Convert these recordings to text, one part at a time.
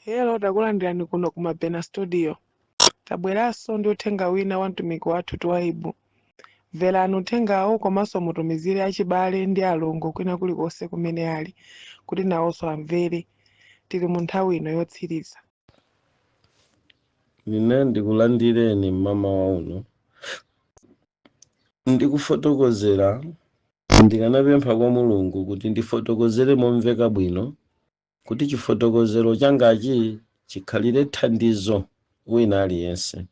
Hello, takulandirani kuno ku Mabena Studio. Tabweranso ndi uthenga wina wa mtumiki wathu Twaibu. Mverani uthengawo komanso mutumizire achibale ndi alongo kwina kulikonse kumene ali kuti nawonso amvere. Tili mu nthawi ino yotsiriza. Ine ndikulandireni mmamawa uno ndikufotokozera. Ndikanapempha kwa Mulungu kuti ndifotokozere momveka bwino, kuti chifotokozero changachi chikhalire thandizo wina aliyense,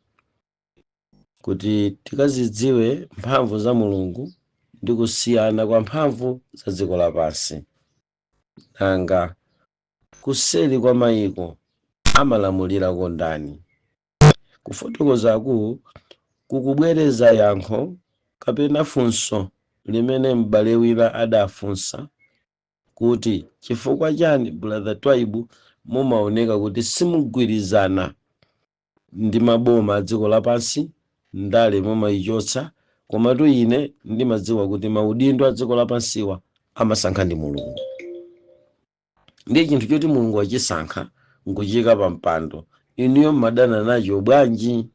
kuti tikazidziwe mphamvu za Mulungu ndi kusiyana kwa mphamvu za dziko lapansi. Nanga kuseri kwa mayiko amalamulirako ndani? Kufotokozaku kukubwereza yankho kapena funso limene m'bale wina adafunsa kuti, chifukwa chani, Brother Twaibu, mumaoneka kuti simugwirizana ndi maboma a dziko lapansi, ndale mumayichotsa? Komatu ine ndimadziwa kuti maudindo a dziko lapansiwa amasankha ndi Mulungu. Ndiye chinthu choti Mulungu achisankha nkuchiyika pa mpando, inuyo mmadana nacho bwanji?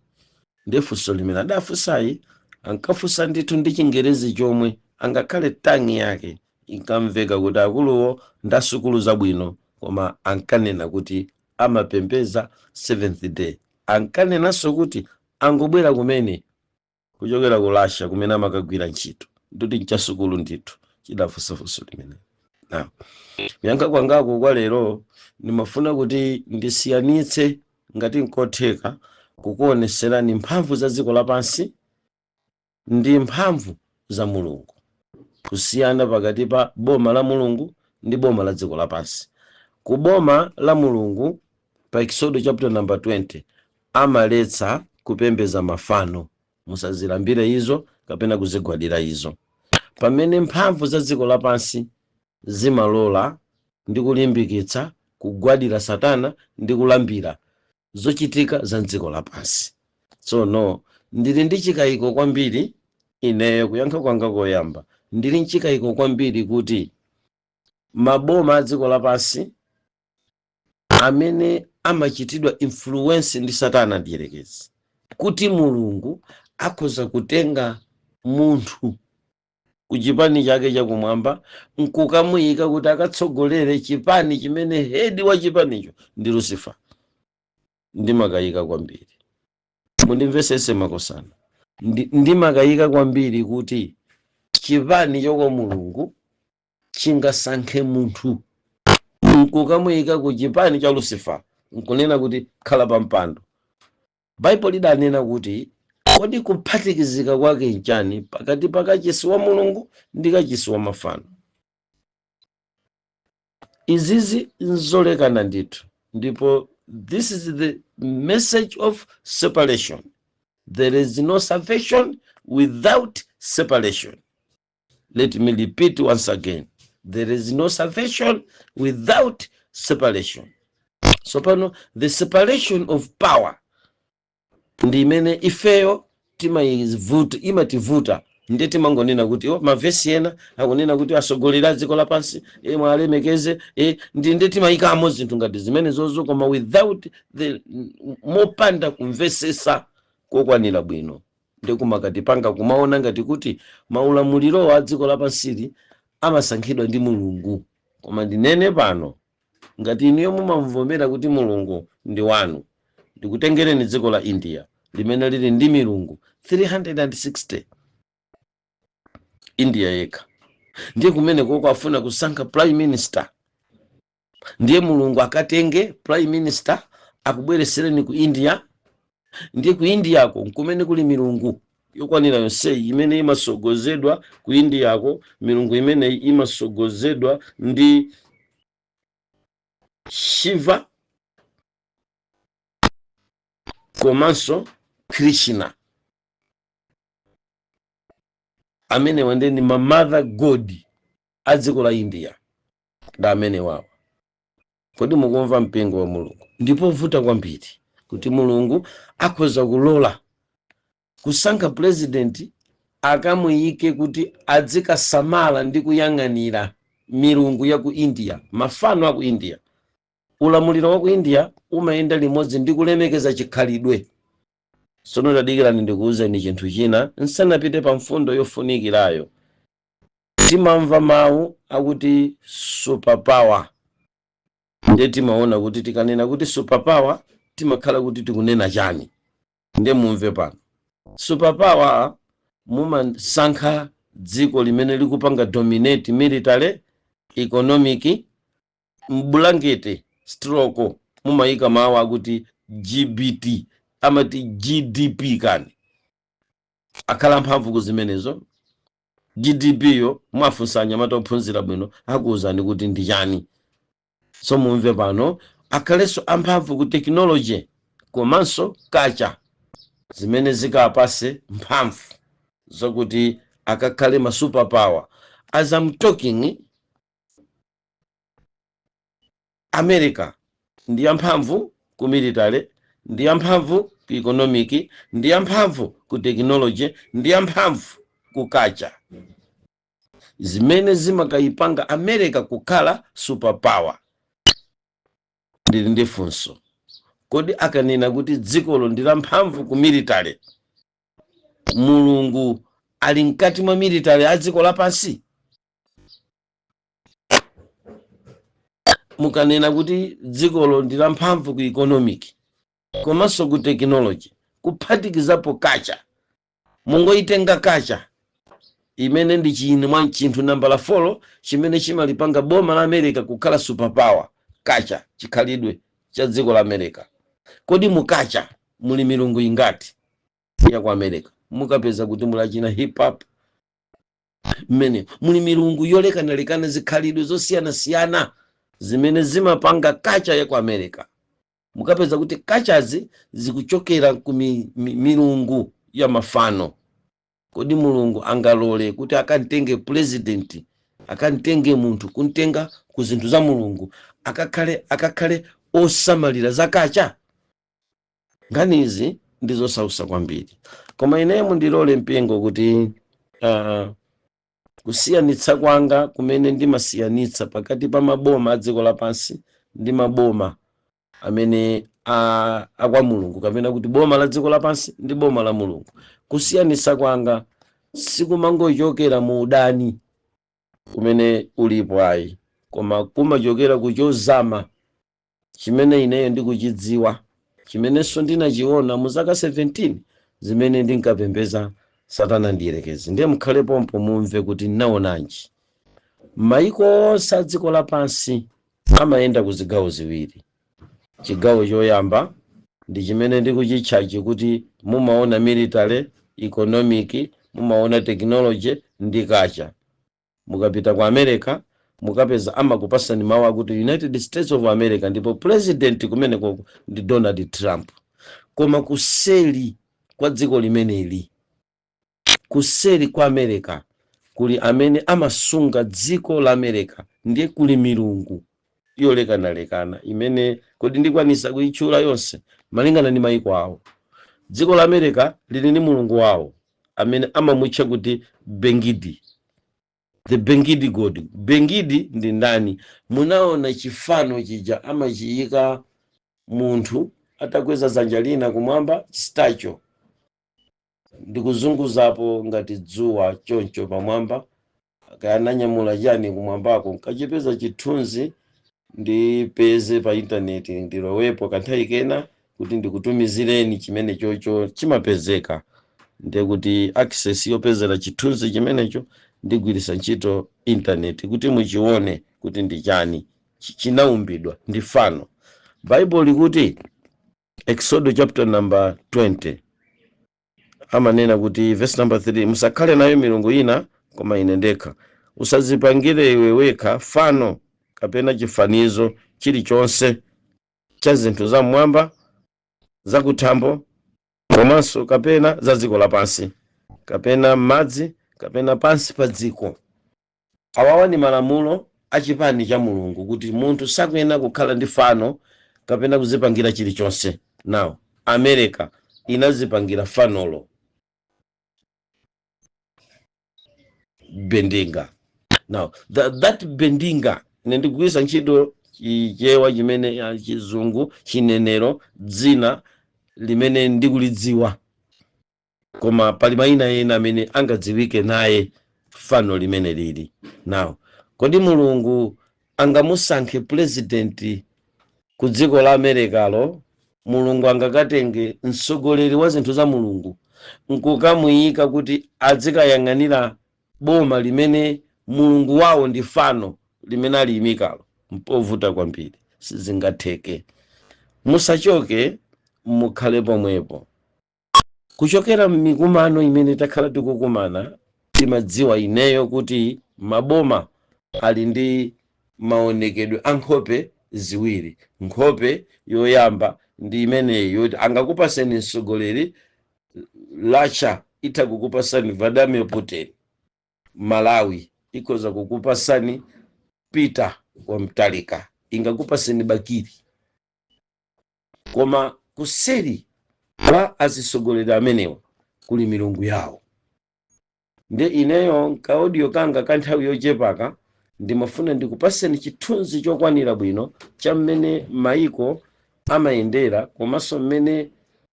Ndiye funso limene adafunsayi, ankafunsa ndithu ndi Chingerezi chomwe angakhale tongue yake inkamveka kuti akuluwo ndasukulu zabwino, koma ankanena kuti amapembeza Seventh Day. Ankanenanso kuti angobwera kumene kuchokera ku Russia kumene amakagwira ntchito, ndikuti nchasukulu ndithu chidafunsa funso limene. Now, kuyankha kwangako kwa lero, ndimafuna kuti ndisiyanitse, ngati nkotheka, kukuoneserani mphamvu za dziko lapansi ndi mphamvu za Mulungu, kusiyana pakati pa boma la Mulungu ndi boma la dziko lapansi. Ku boma la Mulungu, pa Exodo chapter number 20, amaletsa kupembeza mafano, musazilambire izo kapena kuzigwadira izo, pamene mphamvu za dziko lapansi zimalola ndi kulimbikitsa kugwadira Satana ndi kulambira zochitika za dziko lapansi. Tsono ndili ndi chikayiko kwambiri ineyo. Kuyankha kwanga koyamba, ndili nchikayiko kwambiri kuti maboma a dziko lapansi amene amachitidwa influence ndi Satana ndiyerekezi, kuti Mulungu akhoza kutenga munthu ku chipani chake chakumwamba nkukamuyika kuti akatsogolere chipani chimene head wa chipanicho ndi Lucifer. Ndimakayika kwambiri. Mundimvesese makosana. Ndimakayika kwambiri kuti chipani chokwa Mulungu chingasankhe munthu nkukamuyika ku chipani cha Lucifer nkunena kuti khala pa mpando. Baibulo lidanena kuti, kodi kuphatikizika kwake nchani pakati pa kachisi wa Mulungu ndi kachisi wa mafano? Izizi nzolekana ndithu, ndipo this is the message of separation. There is no salvation without separation. Let me repeat once again: there is no salvation without separation. So pano the separation of power ndi imene ifeyo timayivuta, imativuta. Ndiye timangonena kuti, oh, mavesi ena akunena kuti atsogoleri a dziko lapansi mwalemekeze, ndi timayikamo zinthu ngati zimene zozo, koma without the mopanda kumvesesa kokwanira bwino, ndi kumakatipanga kumaona ngati kuti maulamuliro a dziko lapansili amasankhidwa ndi Mulungu. Koma ndinene pano, ngati inuyo mumamvomera kuti Mulungu ndi wanu, ndikutengereni dziko la India limene lili ndi milungu 360, India yekha. Ndiye kumene koko afuna kusankha prime minister, ndiye Mulungu akatenge prime minister akubweresereni ku India. Ndiye ku Indiako nkumene kuli milungu yokwanira yonseyi imene imasogozedwa ku Indiako. Milungu imeneyi imasogozedwa ndi Shiva komanso Krishna. Amenewa ndi ma mother god a dziko la India, ndi amene wawa. Kodi mukumva, mpingo wa Mulungu? Ndipo vuta kwambiri kuti Mulungu akhoza kulola kusankha president akamuyike kuti adzikasamala ndi kuyang'anira milungu ya ku India, mafano a ku India. Ulamuliro wa ku India umayenda limodzi ndi kulemekeza chikhalidwe. Tsono tadikirani ndikuwuzeni chinthu china nsanapite pa mfundo yofunikirayo. Timamva mawu akuti superpower, ndiye timaona kuti tikanena kuti superpower timakhala kuti tikunena chani? Ndiye mumve pano, superpower mumasankha dziko limene likupanga dominate military, economic, mbulangete stroke mumayika mawu akuti GBT, amati GDP kani, akhala mphamvu ku zimenezo. GDP yo mwafunsa anyamata ophunzira bwino akuwuzani kuti ndi chani. So mumve pano, akhalenso amphamvu ku technology komanso culture, zimene zikapase mphamvu zokuti akakhale ma superpower. As I'm talking, America ndi yamphamvu ku military, ndi yamphamvu ku economic, ndi yamphamvu ku technology, ndi yamphamvu ku culture, zimene zimakayipanga America kukhala superpower. Ndili ndi funso: kodi akanena kuti dzikolo ndi lamphamvu ku military, Mulungu ali mkati mwa military a dziko lapansi? Mukanena kuti dzikolo ndi lamphamvu ku economic komanso ku technology, kuphatikizapo culture, mungoyitenga culture imene ndi chine mwa chinthu nambala 4 chimene chimalipanga boma la America kukhala superpower, culture, chikhalidwe cha dziko la America. Kodi mu culture muli milungu ingati ya ku America? Mukapeza kuti muli achina hip hop, mmene muli milungu yolekanalekana, zikhalidwe zosiyanasiyana zimene zimapanga culture ya ku America. Mukapeza kuti cultures zikuchokera ku milungu ya mafano. Kodi Mulungu angalole kuti akamtenge president, akamtenge munthu, kumtenga ku zinthu za Mulungu, akakhale osamalira za culture? Nkhanizi ndi zosausa kwambiri, koma ineyo mundilole, mpingo, kuti kusiyanitsa kwanga kumene ndimasiyanitsa pakati pa maboma a dziko lapansi ndi maboma amene akwa Mulungu, kapena kuti boma la dziko lapansi ndi boma la Mulungu, kusiyanitsa kwanga sikumangochokera mu udani kumene ulipo ayi, koma kumachokera ku chozama chimene ineyo ndikuchidziwa, chimenenso ndinachiona mu zaka 17 zimene ndinkapembeza Satana ndiyerekezi. Ndiye mukhale pompo mumve kuti ndinaonanji. Maiko onse a dziko lapansi amayenda ku zigawo ziwiri. Chigawo choyamba ndi chimene ndikuchitchachi kuti mumaona military, economic, mumaona technology ndi culture. Mukapita ku America mukapeza amakupasani mawu akuti United States of America, ndipo president kumenekoko ndi Donald Trump. Koma kuseli kwa dziko limeneli, kuseli kwa America, kuli amene amasunga dziko la America. Ndiye kuli milungu yolekanalekana imene kodi ndikwanisa kuyitchula yonse malingana ndi mayiko awo. Dziko la America lili ndi mulungu wawo amene amamutcha kuti Bengidi, the Bengidi god. Bengidi ndi ndani? Munaona chifano chija amachiyika munthu atakweza dzanja lina kumwamba, statue, ndikuzunguzapo ngati dzuwa choncho pamwamba, kayananyamula chani kumwambako? Nkachipeza chithunzi ndipeze pa intaneti, ndilowepo kanthawi kena kuti ndikutumizireni chimene chocho chimapezeka. Ndiye kuti access yopezera chithunzi chimenecho ndigwiritsa ntchito intaneti kuti muchione kuti ndi chani. Chinaumbidwa ndi fano. Bible likuti, Exodo chapter number 20, amanena kuti verse number 3, "Musakhale nayo milungu ina koma ine ndekha. Usazipangire iwe wekha fano kapena chifanizo chilichonse cha zinthu zam'mwamba, zakuthambo, komanso kapena za dziko lapansi, kapena m'madzi, kapena pansi pa dziko." Awawa ndi malamulo a chipani cha Mulungu kuti munthu sakuyenera kukhala ndi fano kapena kuzipangira chilichonse. Now America inazipangira fanolo, Bendinga. Now that Bendinga, ine ndikugwiritsa ntchito Chichewa chimene Chizungu, chinenero, dzina limene ndikulidziwa, koma pali mayina ena amene angadziwike naye fano limene lili nawo. Kodi Mulungu angamusankhe president ku dziko la Amerikalo? Mulungu angakatenge mtsogoleri wa zinthu za Mulungu nkukamuyika kuti adzikayang'anira boma limene mulungu wawo ndi fano limene aliyimikalo? Mpovuta kwambiri, sizingatheke. Musachoke, mukhale pomwepo. Kuchokera m'mikumano imene takhala tikukumana, timadziwa ineyo kuti maboma ali ndi maonekedwe a nkhope ziwiri. Nkhope yoyamba ndi imeneyi yoti angakupaseni mtsogoleri. Russia itha kukupasani Vladimir Putin, Malawi ikhoza kukupasani Peter wa Mutharika, ingakupaseni Bakili, koma kuseri kwa azitsogoleri amenewa kuli milungu yawo. Ndi ineyo nka audio kanga ka nthawi yochepaka ndimafuna ndikupaseni chithunzi chokwanira bwino cha mmene maiko amayendera komanso mmene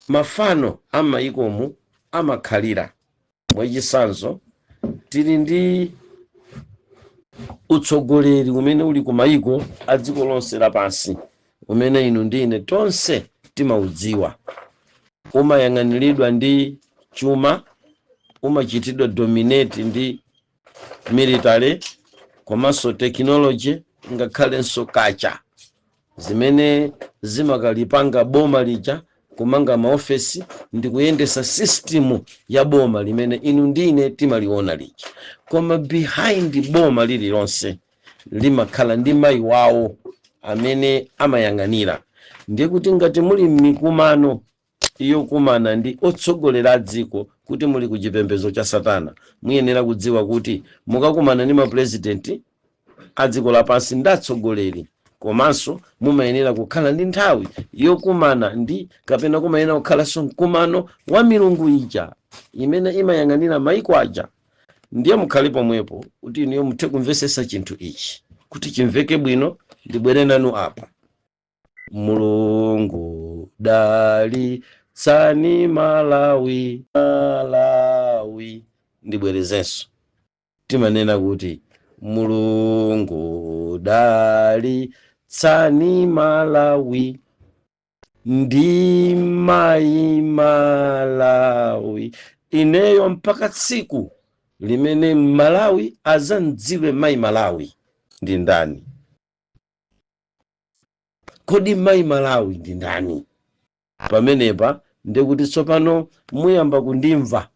mafano a maikomu amakhalira. Mwachitsanzo, tili ndi utsogoleri umene uli ku maiko a dziko lonse lapansi, umene inu ndi ine tonse timaudziwa. Umayang'aniridwa ndi chuma, umachitidwa dominate ndi military komanso technology, ngakhalenso culture, zimene zimakalipanga boma lija, kumanga maofesi ndi kuyendesa system ya boma limene inu ndine timaliona lija. Koma behind boma lililonse limakhala ndi mayi wawo amene amayang'anira. Ndiye kuti ngati muli m'mikumano yokumana ndi otsogolera a dziko, kuti muli ku chipembedzo cha satana, muyenera kudziwa kuti mukakumana ndi mapurezidenti a dziko lapansi ndi atsogoleri, komanso mumayenera kukhala ndi nthawi yokumana ndi, kapena kumayenera kukhalanso mkumano wa milungu ija imene imayang'anira maiko aja. Ndiye mukhale pomwepo kuti inuyo muthe kumvesesa chinthu ichi kuti chimveke bwino. Ndibwere nanu apa. Mulungu dalitsani Malawi, Malawi. Ndibwerezenso, timanena kuti Mulungu dalitsani Malawi ndi mayi Malawi. Ineyo mpaka tsiku limene Malawi azandziwe mayi Malawi ndi ndani. Kodi mayi Malawi ndi ndani? Pamenepa ndikuti tsopano muyamba kundimva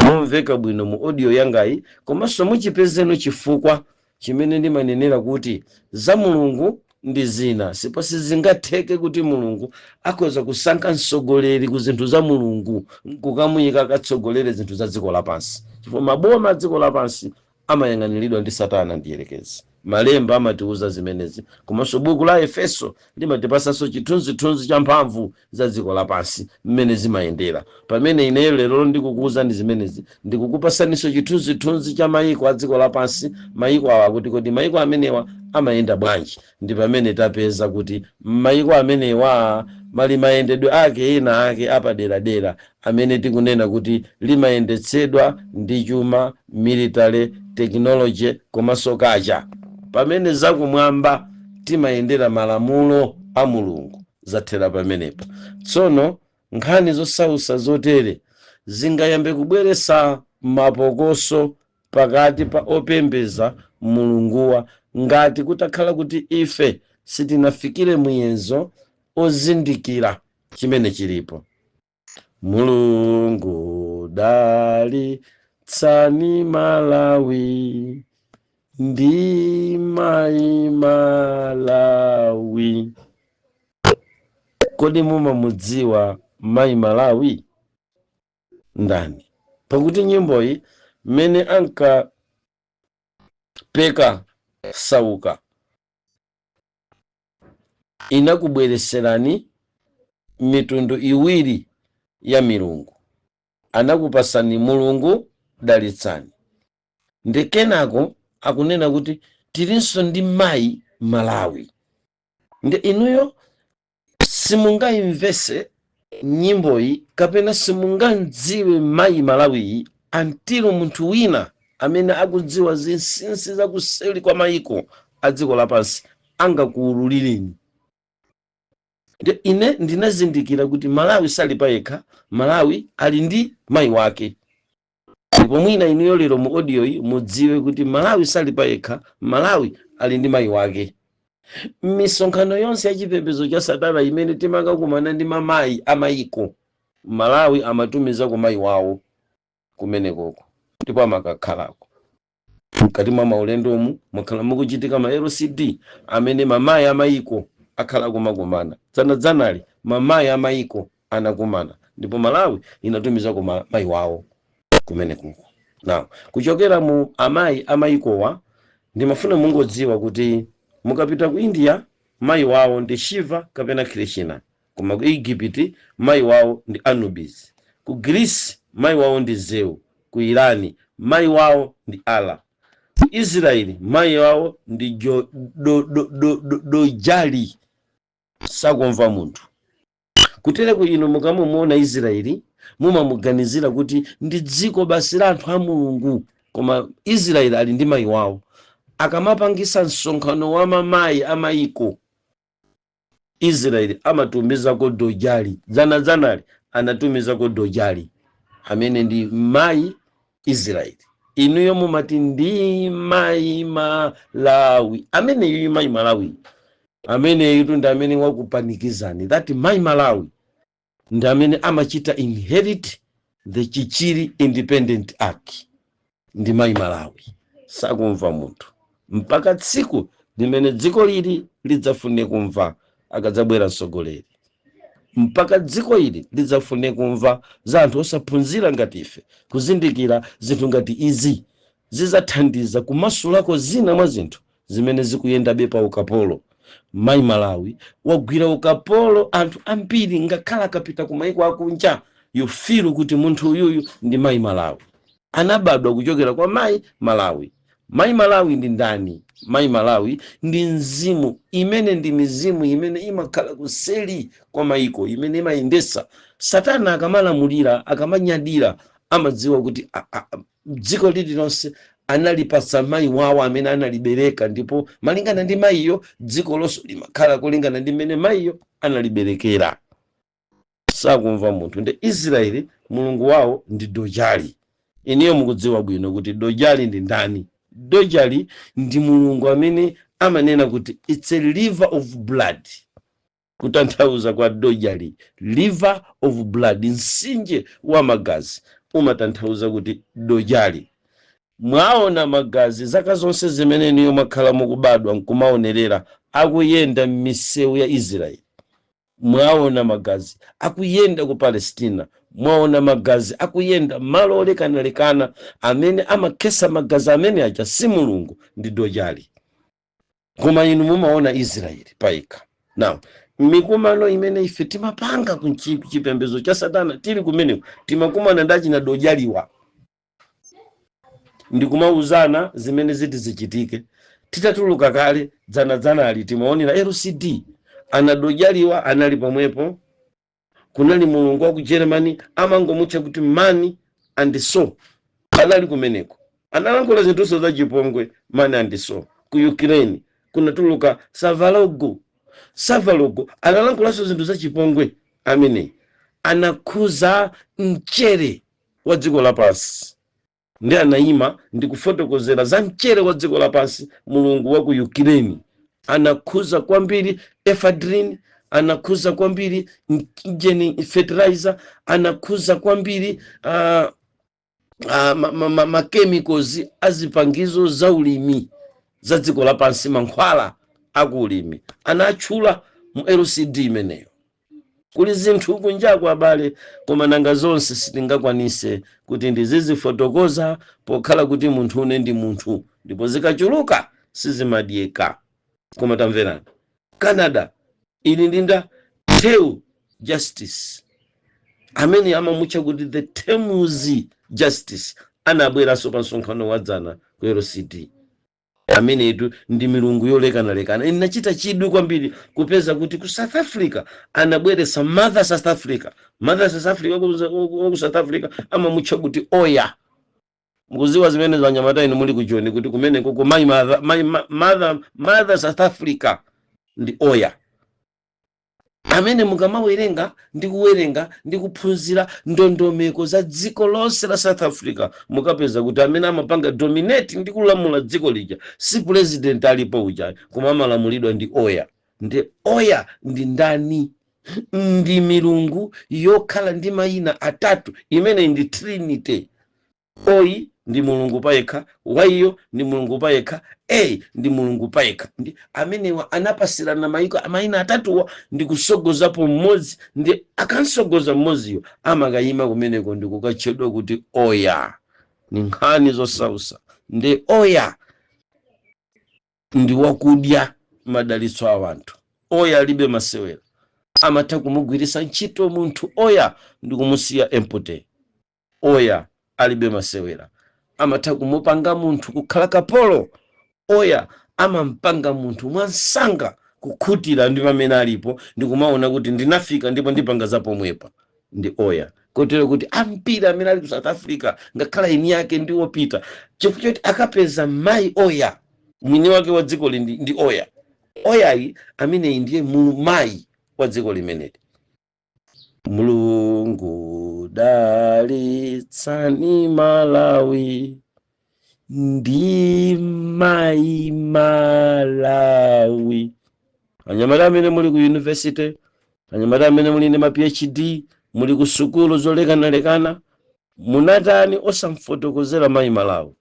momveka bwino mu audio yangayi, komanso muchipezeno chifukwa chimene ndimanenera kuti za Mulungu ndi zina. Sipo sizingatheke kuti Mulungu akhoza kusankha mtsogoleri ku zinthu za Mulungu nkukamuyika akatsogolere zinthu za dziko lapansi, chifukwa maboma a dziko lapansi amayang'aniridwa ndi Satana ndiyerekezi. Malemba amatiuza zimenezi, komanso buku la Efeso limatipasanso chithunzithunzi cha mphamvu za dziko lapansi mmene zimayendera. Pamene ineyo lero ndikukuwuzani zimenezi, ndikukupasaninso chithunzithunzi cha mayiko a dziko lapansi, mayiko awa, kuti kodi mayiko amenewa amayenda bwanji? Ndi pamene tapeza kuti mayiko amenewa mali mayendedwe ake ena ake apaderadera amene tikunena kuti limayendetsedwa ndi chuma, military, technology komanso culture, pamene zakumwamba timayendera malamulo a Mulungu. Zathera pamenepa. Tsono nkhani zosausa zotere zingayambe kubweresa mapokoso pakati pa opembeza Mulunguwa ngati kutakhala kuti ife sitinafikire muyezo ozindikira chimene chilipo. Mulungu dalitsani Malawi ndi mayi Malawi. Kodi mumamudziwa mayi Malawi ndani? Pakuti nyimboyi mmene ankapeka Sauka inakubwereserani mitundu iwiri ya milungu. Anakupasani Mulungu dalitsani, ndi kenako akunena kuti tilinso ndi mayi Malawi. Ndi inuyo simungayimvese nyimboyi kapena simungadziwe Mayi Malawiyi until munthu wina amene akudziwa zinsinsi zakuseli kwa mayiko a dziko lapansi angakuwululireni. Ndi ine ndinazindikira kuti Malawi sali payekha, Malawi ali ndi mayi wake. Ndipo mwina inuyo lero mu audio iyi mudziwe kuti Malawi sali payekha, Malawi ali ndi mayi wake. M'misonkhano yonse ya chipembedzo cha satana imene timakakumana ndi mamayi amayiko, Malawi amatumiza ku mayi wawo kumenekoko ndipo amakakhalako. Mkati mwa maulendomu mwakhala mukuchitika ma LCD amene mamayi amayiko akhala kumakumana. Dzanadzanali mamayi amayiko anakumana ndipo Malawi inatumiza ku mayi wawo kumenekoko. Now, kuchokera mu amayi amayikowa, ndimafuna mungodziwa kuti mukapita ku India, mayi wawo ndi Shiva kapena Krishna, koma ku Egypt mayi wawo ndi Anubis, ku Greece mayi wawo ndi Zeus, ku Irani mayi wawo ndi Allah, ku Israeli mayi wawo ndi Dojali. Sakumva munthu. Kutereko inu mukamuona Israeli mumamuganizira kuti ndi dziko basi la anthu a Mulungu, koma Israeli ali ndi mayi wawo. Akamapangisa msonkhano wa mamayi amayiko, Israeli amatumizako Dojali. Dzanadzanali anatumizako Dojali amene ndi mayi Israeli. Inuyo mumati ndi mayi Malawi, amene yuyu mayi Malawi amene yutu ndi amene wakupanikizani. That mayi Malawi ndi amene amachita inherit the Chichiri Independent Act. Ndi mayi Malawi, sakumva munthu mpaka tsiku limene dziko lili lidzafune kumva akadzabwera mtsogoleri, mpaka dziko ili lidzafune kumva za anthu osaphunzira ngati ife kuzindikira zinthu ngati izi zidzathandiza kumasulako zina mwa zinthu zimene zikuyendabe pa ukapolo. Mayi Malawi wagwira ukapolo anthu ambiri. Ngakhala akapita ku maiko akunja, you feel kuti munthu uyuyu ndi mayi Malawi, anabadwa kuchokera kwa mayi Malawi. Mayi Malawi ndi ndani? Mayi Malawi ndi mzimu imene, ndi mizimu imene imakhala kuseli kwa maiko, imene imayendesa. Satana akamalamulira, akamanyadira, amadziwa kuti dziko lililonse analipatsa mayi wawo amene analibereka, ndipo malingana ndi mayiyo dziko lonse limakhala kulingana ndi mmene mayiyo analiberekera. Sakumva munthu. Ndi Israeli mulungu wawo ndi Dojali. Iniyo mukudziwa bwino kuti Dojali ndi ndani. Dojali ndi mulungu amene amanena kuti it's a river of blood. Kutanthauza kwa Dojali, river of blood, mtsinje wa magazi, umatanthauza kuti Dojali. Mwaona magazi zaka zonse zimene niyo mwakhala mukubadwa nkumaonerera akuyenda m'misewu ya Israeli. Mwaona magazi akuyenda ku Palestina, mwaona magazi akuyenda malo olekanalekana. Amene amakhesa magazi amene aja si mulungu, ndi Dojali. Koma inu mumaona Israeli payekha. Now, mikumano imene ife timapanga ku chipembedzo cha satana tili kumeneko, timakumana ndi achina Dojaliwa ndikumauzana zimene ziti zichitike. Titatuluka kale dzanadzanali timaonera LCD, anadojaliwa anali pomwepo. Kunali mulungu wa ku Germany amangomutcha kuti Man and So, anali kumeneko, analankhula zinthuso za chipongwe, Man and So. Ku Ukraine kunatuluka Savalogo. Savalogo analankhulanso zinthu za chipongwe, amene anakhuza mchere wa dziko lapansi, ndi anayima ndi kufotokozera za mchere wa dziko lapansi. Mulungu wa ku Ukraine anakhuza kwambiri ephedrine, anakhuza kwambiri jeni fertilizer, anakhuza kwambiri ma chemicals azipangizo za ulimi za dziko lapansi, mankhwala akuulimi anatchula mu LCD imeneyo. Kuli zinthu kunjaku abale, koma nanga zonse sitingakwanise kuti ndizizifotokoza pokhala kuti munthu une ndi munthu, ndipo zikachuluka sizimadyeka. Koma tamverani, Canada ili ndi nda Teu Justice amene amamutcha kuti the Thames Justice, anabweranso pa msonkhano wa dzana ku LCD. Amenetu ndi milungu yolekanalekana. Inachita chidwi kwambiri kupeza kuti ku South Africa anabweretsa Mother South Africa. Mother South Africa waku South Africa amamutcha kuti Oya. Mukuziwa zimene zanyamata inu muli kuchoni, kuti kumeneko ku mayi mother, mayi mother, Mother South Africa ndi Oya, amene mukamawerenga ndi kuwerenga ndi kuphunzira ndondomeko za dziko lonse la South Africa, mukapeza kuti amene amapanga dominate ndi kulamula dziko lija si president alipo uja, koma amalamulidwa ndi Oya. Ndi Oya ndi ndani? Ndi milungu yokhala ndi mayina atatu, imene ndi Trinity. Oyi ndi mulungu payekha, waiyo ndi mulungu payekha, a ndi mulungu payekha. Ndi amenewa anapasirana mayiko mayina atatuwa ndi kusogozapo mmodzi. Ndi akansogoza mmodziyo, amakayima kumeneko ndi kukatchedwa kuti Oya. Ni nkhani zosausa. Ndi Oya ndi wakudya madalitso a anthu. Oya alibe masewera, amatha kumugwiritsa ntchito munthu Oya ndi kumusiya empty. Oya alibe masewera, amatha kumupanga munthu kukhala kapolo. Oya amampanga munthu mwansanga kukhutira ndi pamene alipo ndi kumaona kuti ndinafika ndipo ndipanga zapomwepa. Ndi Oya, kotero kuti ambiri amene ali ku South Africa, ngakhala eni yake ndi wopita, chifukwa choti akapeza mayi Oya, mwini wake wa dziko ndi Oya. Oyayi ameneyi ndiye mayi wa dziko limeneli. Mulungu dalitsani Malawi ndi mayi Malawi. Anyamata amene muli ku university, anyamata amene muli ndi ma PhD, muli ku sukulu zolekanalekana, munatani osamfotokozera mayi Malawi?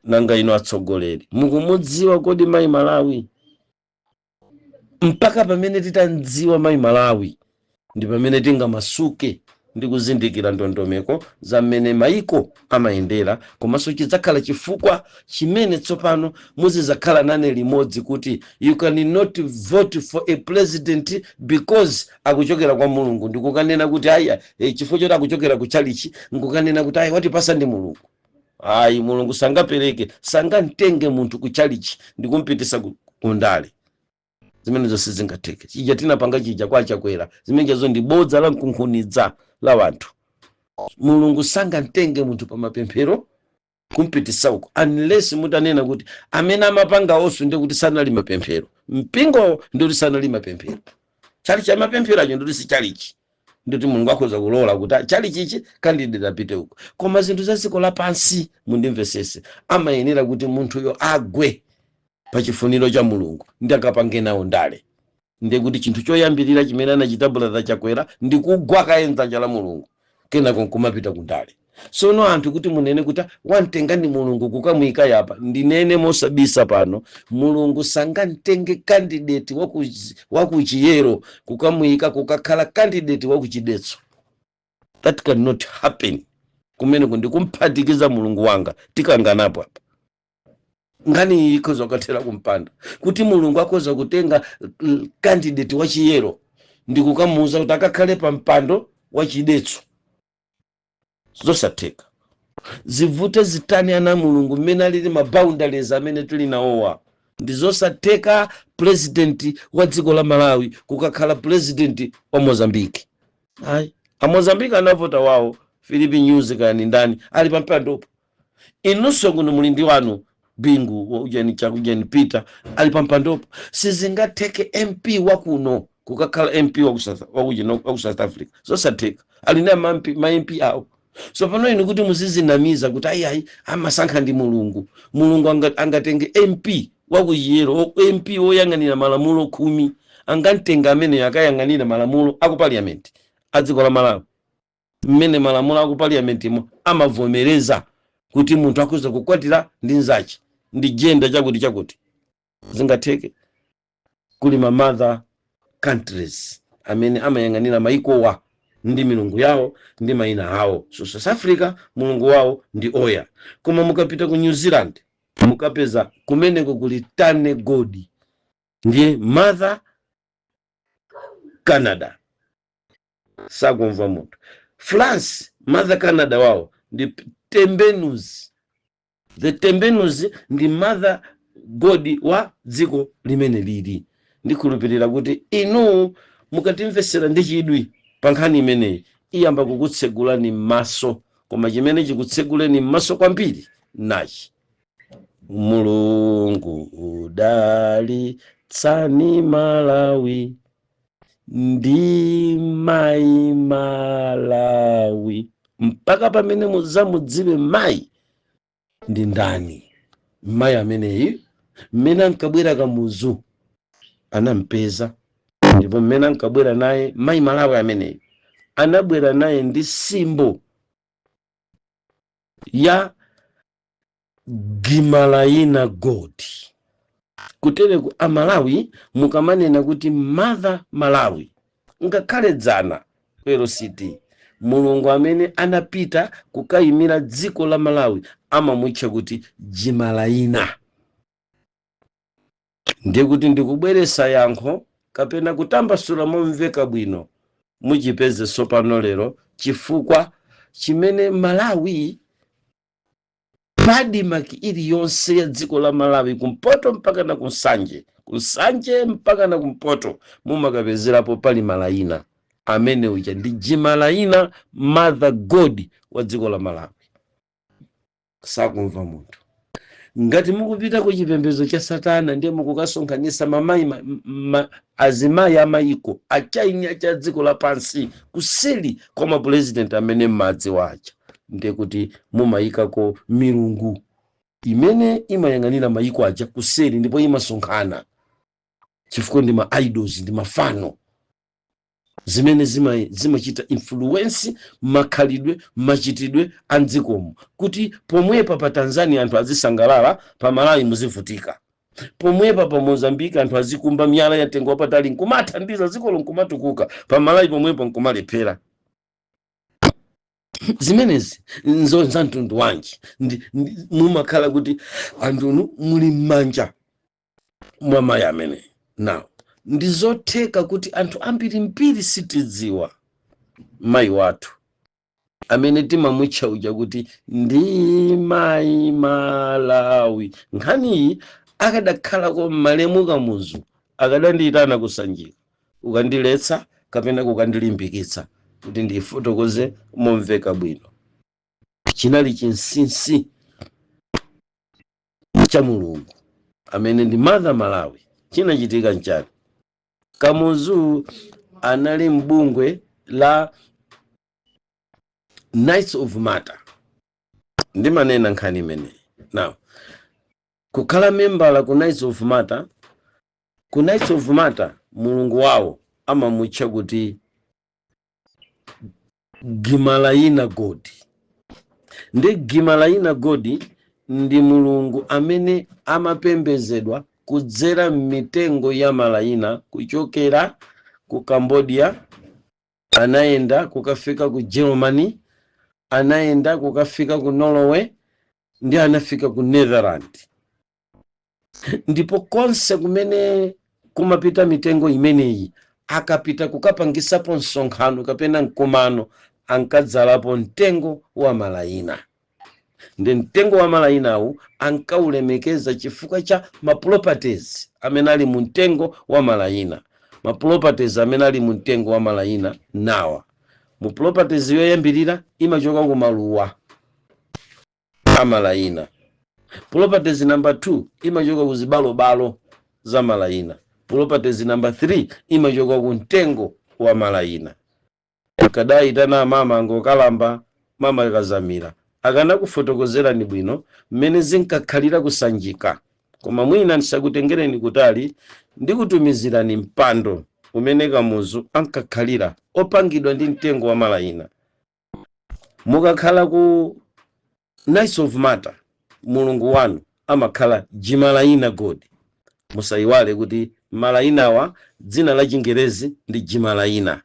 Nanga inu atsogoleri, mukumudziwa kodi mayi Malawi? Mpaka pamene titamdziwa mayi Malawi ndi pamene tingamasuke ndi kuzindikira ndondomeko za mmene mayiko amayendera. Komanso chidzakhala chifukwa chimene tsopano muzidzakhala nane limodzi kuti you cannot vote for a president because akuchokera kwa Mulungu, ndikukanena kuti aya, chifukwa choti akuchokera ku chalichi, nkukanena kuti ayi, watipasa ndi Mulungu. Ayi, Mulungu sangapereke, sangamtenge munthu ku chalichi ndikumpitisa ku ndale. Zimene zonse zingatheke chija tinapanga chija kwa Chakwera, zimenezo ndi bodza la mkunkhunidza la wanthu. Mulungu sangamtenge munthu pa mapemphero kumpitisa uko, unless mutanena kuti amene amapanga onso ndi kuti sanali mapemphero, mpingo ndi kuti sanali mapemphero, chalichi amapemphero acho ndikuti si chalichi, ndikuti Mulungu akhoza kulola kuti chalichichi candidate apite uko. Koma zinthu za dziko lapansi, mundimvesese, amayenera kuti munthuyo agwe pa chifuniro cha Mulungu ndi akapange nawo ndale. Ndiye kuti chinthu choyambirira chimene anachita Brother Chakwera ndi kugwa kaye mdzanja la Mulungu, kenako nkumapita kundale. Sono anthu kuti munene kuti wamtenga ndi Mulungu kukamuyika yapa, ndinene mosabisa pano, Mulungu sangamtenge candidate wakuchiyero kukamuyika kukakhala candidate wakuchidetso. That cannot happen. Kumeneko ndikumphatikiza Mulungu wanga, tikanganapo apa. Nkhani iyi ikhoza kukathera kumpanda, kuti Mulungu akhoza kutenga candidate wachiyero ndi kukamuuza kuti akakhale pa mpando wachidetso? Zosatheka. Zivute zitani, ana Mulungu, mmene alili ma boundaries amene tili nawowa, ndi zosatheka president wa dziko la Malawi kukakhala president wa Mozambique. Ayi, Amozambique anavota wawo, Filipe Nyusi kani ndani, ali pa mpandopo. Inunso kuno muli ndi wanu, Bingu ujeni chakujeni Peter, ali pa mpandopo. Sizingatheke MP wakuno kukakhala MP waku South Africa, zosatheka. Ali ndi ma MP awo. So pano inu kuti muzizinamiza kuti ayi, ayi, amasankha ndi Mulungu, Mulungu angatenge MP wakuchiyero, MP woyang'anira malamulo 10, angamtenga ameneyo akayang'anira malamulo aku parliament a dziko la Malawi, mmene malamulo aku parliament mo amavomereza kuti munthu akhoza kukwatira ndi nzache ndi gender chakuti chakuti? Zingatheke? Kuli ma mother countries amene amayang'anira maikowa ndi milungu yawo ndi mayina awo. So South Africa mulungu wawo ndi Oya, koma mukapita ku New Zealand mukapeza kumeneko kuli Tane God, ndiye Mother Canada. Sakumva munthu. France, Mother Canada wawo ndi Tembenus. The Tembenuzi ndi mother god wa dziko limene lili. Ndikhulupirira kuti inu mukatimvesera ndi chidwi pa nkhani imeneyi, iyamba kukutsegulani m'maso. Koma chimene chikutseguleni m'maso kwambiri nachi: Mulungu udalitsani Malawi ndi mayi Malawi mpaka pamene mudzamudziwe mayi ndi ndani. Mayi ameneyi, mmene ankabwera Kamuzu anampeza, ndipo mmene ankabwera naye mayi Malawi ameneyi, anabwera naye ndi symbol ya Gimalayina god. Kutereku Amalawi, mukamanena kuti Mother Malawi, ngakhale dzana ku LCD, mulungu amene anapita kukayimira dziko la Malawi amamutcha kuti Jimalayina. Ndiye kuti ndikubweresa yankho kapena kutambasula momveka bwino, muchipeze sopano lero chifukwa chimene Malawi, padimaki iliyonse ya dziko la Malawi, kumpoto mpaka na kunsanje, kunsanje mpaka na kumpoto, mumakapezerapo pali malayina amene uja ndi Jimalayina, mother god wa dziko la Malawi. Sakumva munthu. Ngati mukupita ku chipembedzo cha satana, ndiye mukukasonkhanitsa mamayi azimayi amayiko achaini acha dziko lapansi kuseli kwa mapurezidenti amene mmadzi wacha, ndiye kuti mumayikako milungu imene imayang'anira mayiko aja kuseli, ndipo imasonkhana chifukwa ndi ma idols, ndi mafano zimene zimachita influence makhalidwe, machitidwe a mdzikomo, kuti pomwepa pa Tanzania anthu azisangalala, pa Malawi muzivutika, pomwepa pa Mozambiki anthu azikumba miyala ya mtengo wapatali nkumathandiza dzikolo nkumatukuka, pa Malawi pomwepo nkumalephera. Zimenezi nzo za mtundu wanji? Mumakhala kuti anthunu muli m'manja mwa mayi amene. Now, ndi zotheka kuti anthu ambirimbiri sitidziwa mayi wathu amene timamutcha uja kuti ndi mayi Malawi. Nkhaniyi akadakhalako mmalemu Kamuzu, akadandiyitana kusanjika, ukandiletsa kapena kukandilimbikitsa kuti ndifotokoze momveka bwino. Chinali chinsinsi cha mulungu amene ndi Mother Malawi. Chinachitika nchani? Kamuzu anali mbungwe la Knights of Malta. Ndimanena nkhani imeneyi. Now, kukhala membala ku Knights of Malta, ku Knights of Malta mulungu wawo amamutcha kuti Gimalayina god. Ndi Gimalayina god ndi mulungu amene amapembedzedwa kudzera m'mitengo ya malayina, kuchokera ku Cambodia, anayenda kukafika ku Germany, anayenda kukafika ku Norway, ndi anafika ku Netherland. Ndipo konse kumene kumapita mitengo imeneyi, akapita kukapangisapo msonkhano kapena mkumano, ankadzalapo mtengo wa malayina. Ndi mtengo wa malayinawu ankaulemekeza chifukwa cha ma properties amene ali mu mtengo wa malayina. Ma properties amene ali mu mtengo wa malayina nawa: mu properties yoyambirira imachoka ku maluwa amalayina, properties number 2 imachoka ku zibalobalo za malayina, properties number 3 imachoka ku mtengo wa malayina. Akadayitana mama ngokalamba, mama Kazamira, akanakufotokozerani bwino mmene zinkakhalira kusanjika. Koma mwina ndisakutengereni kutali, ndikutumizirani mpando umene Kamuzu ankakhalira opangidwa ndi mtengo wa malayina. Mukakhala ku Knights of Malta, mulungu wanu amakhala Jimalayina god. Musayiwale kuti malayinawa dzina la Chingerezi ndi Jimalayina,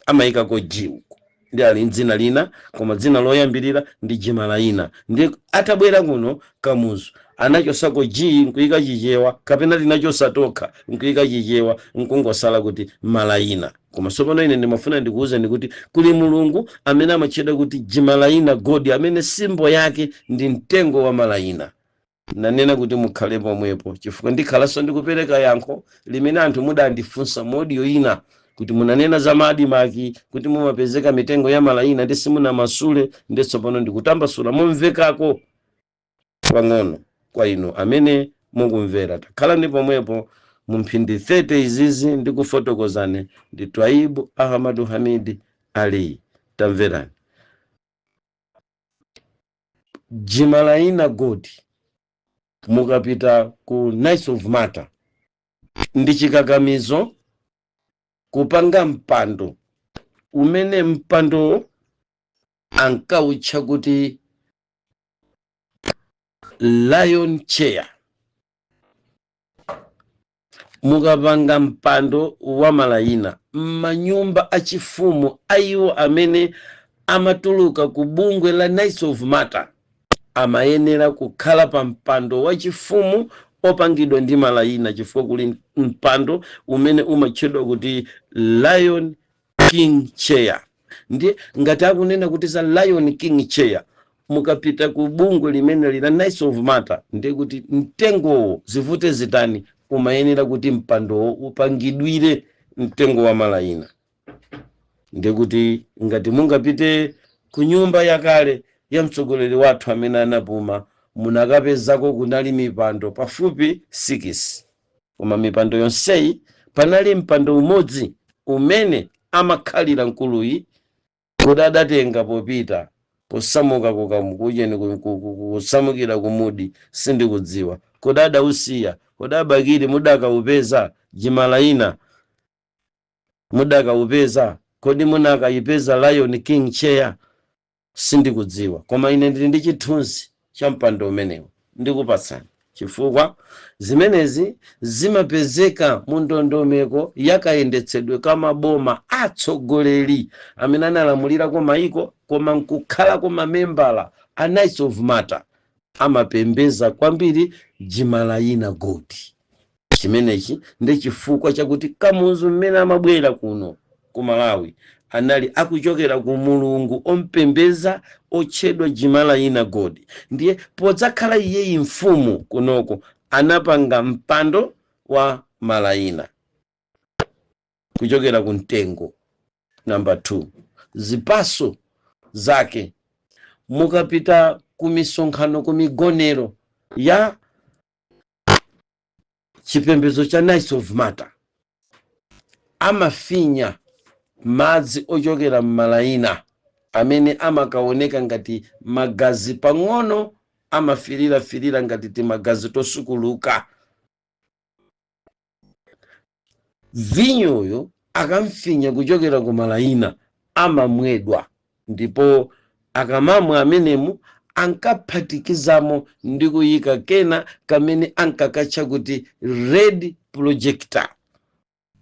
amayikako G uko, ndi ali dzina lina, koma dzina loyambirira ndi Jimalayina. Ndi atabwera kuno Kamuzu Anachosako G nkuyika Chichewa, kapena tinachosa tokha nkuyika Chichewa, nkungosala kuti Malayina. Koma tsopano ine ndimafuna ndikuwuzeni kuti kuli mulungu amene amatchedwa kuti Jimalayina God, amene symbol yake ndi mtengo wa malayina. Nanena kuti mukhale pomwepo, chifukwa ndikhalanso ndikupereka yankho limene anthu mudandifunsa mu audio ina kuti munanena za ma ADMARC kuti mumapezeka mitengo ya malayina ndi simunamasule. Ndi tsopano ndikutambasula momvekako pang'ono kwa inu amene mukumvera. Takhalani pomwepo mu mphindi 30 izizi ndikufotokozane ndi Twaibu Ahmadu Hamid Ali. Tamverani, Jimalayina God, mukapita ku Knights of Malta ndi chikakamizo kupanga mpando umene mpando ankawutcha kuti Lion Chair. Mukapanga mpando wa malayina m'manyumba achifumu aiwo amene amatuluka ku bungwe la Knights of Malta, amayenera kukhala pa mpando wachifumu opangidwa ndi malayina, chifukwa kuli mpando umene umatchedwa kuti Lion King Chair. Ndiye ngati akunena kuti za Lion King Chair, mukapita ku bungwe limene lila Knights of Malta, ndiye kuti mtengowo, zivute zitani, umayenera kuti mpandowo upangidwire mtengo wa malayina. Ndiye kuti ngati mungapite ku nyumba yakale ya mtsogoleri wathu amene anapuma, munakapezako kunali mipando pafupi 6, koma mipando yonseyi panali mpando umodzi umene amakhalira mkuluyi, kuti adatenga popita posamuka kukamukujeni kusamukira kumudi, sindikudziwa kodi adausiya. Kodi abakiri mudakaupeza Jimalayina? Mudakaupeza? Kodi munakayipeza Lion King Chair? Sindikudziwa, koma ine ndili ndi chithunzi cha mpando umenewu, ndikupatsani, chifukwa zimenezi zimapezeka mu ndondomeko yakayendetsedwe ka maboma atsogoleri amene analamulirako maiko koma nkukhalako mamembala a Knights of Malta. Amapembeza kwambiri Jimalayina God. Chimenechi ndi chifukwa chakuti Kamuzu mmene amabwera kuno ku Malawi anali akuchokera ku mulungu ompembeza otchedwa Jimalayina God. Ndiye podzakhala iyeyi mfumu kunoko, anapanga mpando wa malayina kuchokera ku mtengo. Number 2, zipaso zake. Mukapita ku misonkhano, ku migonero ya chipembedzo cha Knights of Malta, amafinya madzi ochokera m'malayina amene amakaoneka ngati magazi pang'ono, amafirira ngati timagazi tosukuluka. Vinyoyo akamfinya kuchokera ku malayina amamwedwa, ndipo akamamwa amenemu ankaphatikizamo ndi kuyika kena kamene ankakatcha kuti red projector.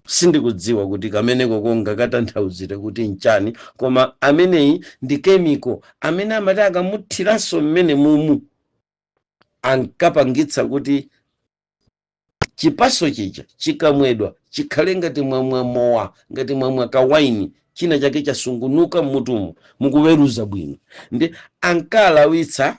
Sindikudziwa kuti kameneko konga katanthauzire kuti nchani, koma ameneyi ndi chemical amene amati akamuthiranso mmene mumu ankapangitsa kuti chipaso chija chikamwedwa chikhale ngati mwamwa mowa, ngati mwamwa kawaini, china chake chasungunuka mmutumu, mukuweruza bwino. Ndi ankalawitsa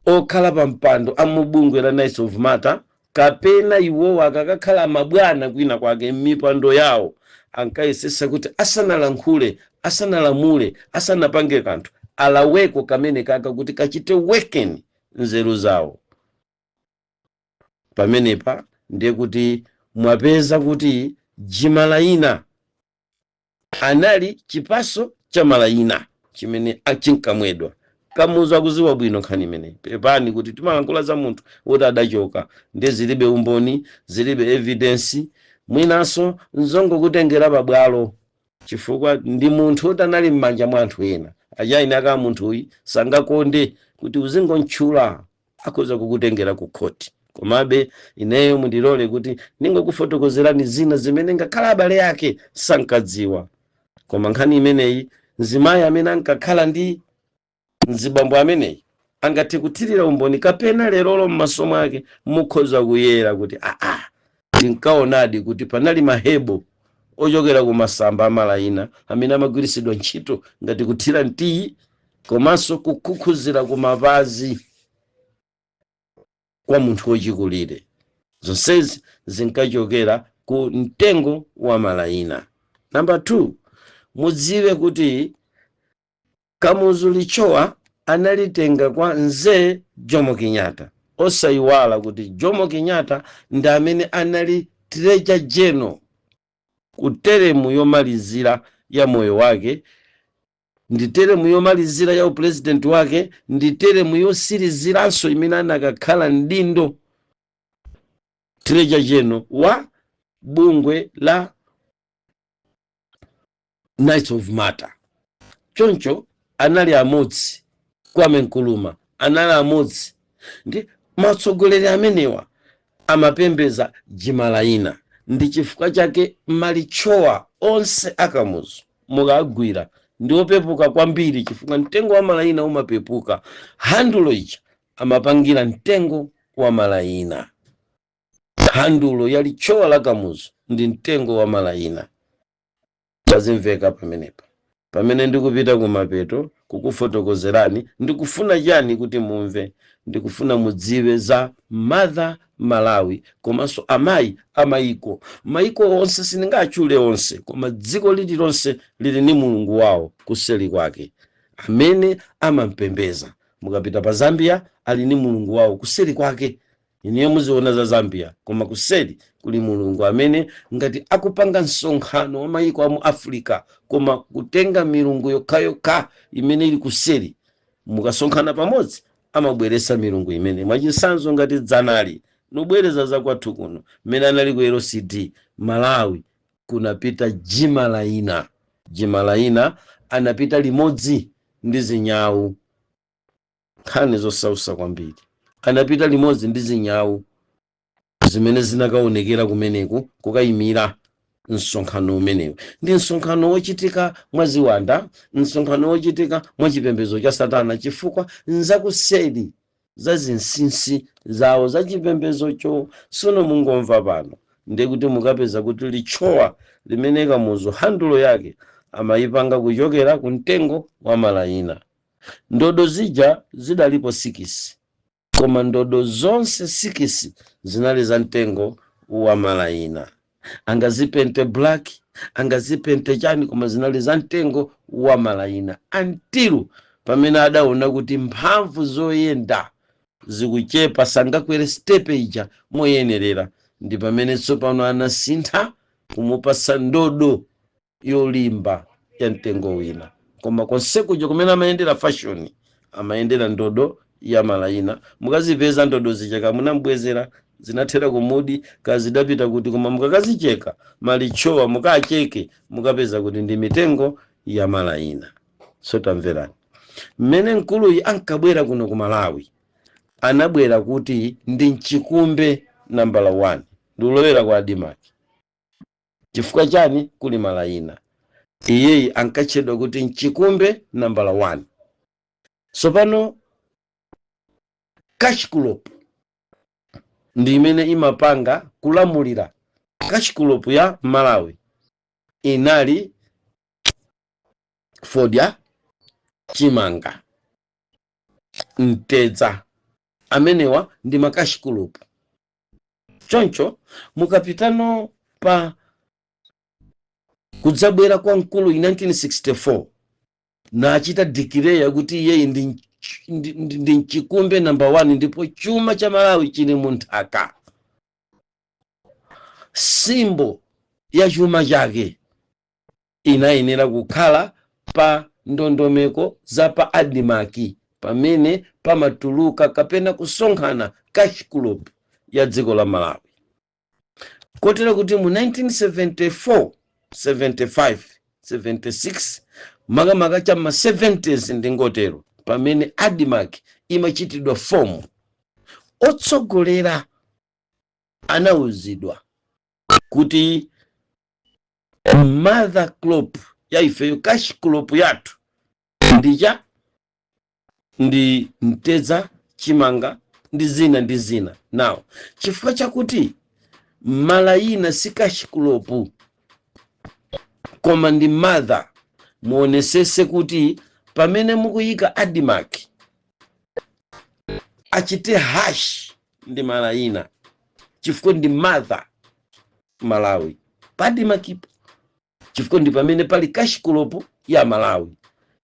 okhala pa mpando amubungwe la Knights of Malta, kapena iwowo akakakhala mabwana kwina kwake m'mipando yawo, ankayesesa kuti asanalankhule, asanalamule, asanapange kanthu, alaweko kamene kaka kuti kachite weken nzeru zawo. Pamenepa ndiye kuti mwapeza kuti Jimalayina anali chipaso cha malayina chimene chinkamwedwa. Kamuzu akuziwa bwino nkhani imeneyi. Pepani kuti timalankhula za munthu woti adachoka, ndiye zilibe umboni, zilibe evidence, mwinanso nzongokutengera pabwalo, chifukwa ndi munthu woti anali m'manja mwa anthu ena. Achaini aka munthuyi sangakonde kuti uzingontchula, akhoza kukutengera ku khoti. Komabe ineyo mundilole kuti ningokufotokozerani zina zimene ngakhale abale ake sankadziwa. Koma nkhani imeneyi, mzimayi amene ankakhala ndi mzibambo ameneyi Angathe kuthirira umboni kapena lerolo m'maso mwake mukhoza kuyera kuti aa, tinkaonadi kuti panali ma herbal ochokera ku masamba amalayina amene amagwiritsidwa ntchito ngati kuthira mtiyi komanso kukhukhuzira ku mapazi kwa munthu wochikulire. Zonsezi zinkachokera ku mtengo wa malayina. Namba 2, mudziwe kuti Kamuzu Lichowa analitenga kwa Mzee Jomo Kenyatta. Osayiwala kuti Jomo Kenyatta ndi amene anali Treasurer General ku term yomalizira ya moyo wake, ndi term yomalizira ya upresident wake, ndi term yosiriziranso imene anakakhala mdindo Treasurer General wa bungwe la Knights of Malta. Choncho anali amodzi, Kwame Nkrumah anali amodzi ndi matsogoleri amenewa amapembeza jimalayina. Ndi chifukwa chake malichowa onse akamuzu mukagwira ndi opepuka kwambiri, chifukwa mtengo wa malayina umapepuka. Handulo ija amapangira mtengo wa malayina. Handulo ya lichowa la Kamuzu ndi mtengo wa malayina. Tazimveka pamenepa. Pamene ndikupita kumapeto kukufotokozerani, ndikufuna chani kuti mumve? Ndikufuna mudziwe za Mother Malawi komanso amayi amayiko. Mayiko onse sindingatchule onse, koma dziko lililonse lili ndi mulungu wawo kuseli kwake amene amampembeza. Mukapita pa Zambia, ali ndi mulungu wawo kuseli kwake. Iniyo muziona za Zambia, koma kuseli kuli mulungu amene ngati akupanga msonkhano wa mayiko amu Africa, koma kutenga milungu yokhayokha imene ili kuseli, mukasonkhana pamodzi amabweresa milungu imene. Mwachitsanzo, ngati dzanali nubwereza za kwathu kuno, mmene anali ku LCD Malawi, kunapita Jimalaina. Jimalaina anapita limodzi ndi zinyawu. Nkhani zosausa kwambiri. Anapita limodzi ndi zinyawu zimene zinakaonekera kumeneku kukayimira msonkhano umenewu. Ndi msonkhano wochitika mwa ziwanda, msonkhano wochitika mwa chipembedzo cha satana, chifukwa nzakuseri za zinsinsi zawo za chipembedzocho. Sono mungomva pano, ndiye kuti mukapeza kuti lichowa limene Kamuzu handulo yake amayipanga kuchokera ku mtengo wa malayina. Ndodo zija zidalipo 6, koma ndodo zonse 6 zinali za mtengo wa malayina. Angazipente black, angazipente chani, koma zinali za mtengo wa malayina, until pamene adaona kuti mphamvu zoyenda zikuchepa, sangakwere step ija moyenerera. Ndi pamene tsopano anasintha kumupasa ndodo yolimba ya mtengo wina. Koma konsekuja kumene amayendera fashion, amayendera ndodo ya malayina. Mukazipeza ndodo zija, munambwezera, zinathera kumudi, kazidapita kuti, koma mukakazicheka malichowa, mukacheke, mukapeza kuti ndi mitengo ya malayina. So tamverani, mmene mkuluyi ankabwera kuno ku Malawi, anabwera kuti ndi mchikumbe nambala 1, ndikulowera kwa ADMARC. Chifukwa chani? Kuli malayina. Iyeyi ankatchedwa kuti mchikumbe nambala 1. Tsopano cash crop ndi imene imapanga kulamulira. Cash crop ya Malawi inali fodya, chimanga, mtedza. Amenewa ndi ma cash crop. Choncho mukapitano pa kudzabwera kwa mkulu in 1964, nachita declare kuti iyeyi ndi mchikumbe number 1, ndipo chuma cha Malawi chili munthaka. Symbol ya chuma chake inayenera kukhala pa ndondomeko za pa ADMARC, pamene pamatuluka kapena kusonkhana cash crop ya dziko la Malawi. Kotero kuti mu 1974, 75, 76, makamaka cha ma 70s ndingotero, pamene ADMARC imachitidwa form, otsogolera anawuzidwa kuti mother crop ya ifeyo, cash crop yathu, ndicha Ndi mtedza, chimanga ndi zina ndi zina. Now, chifukwa chakuti malayina si cash crop koma ndi mother, muonesese kuti pamene mukuyika ADMARC achite hash ndi malayina, chifukwa ndi mother Malawi pa ADMARCpo, chifukwa ndi pamene pali cash crop ya Malawi.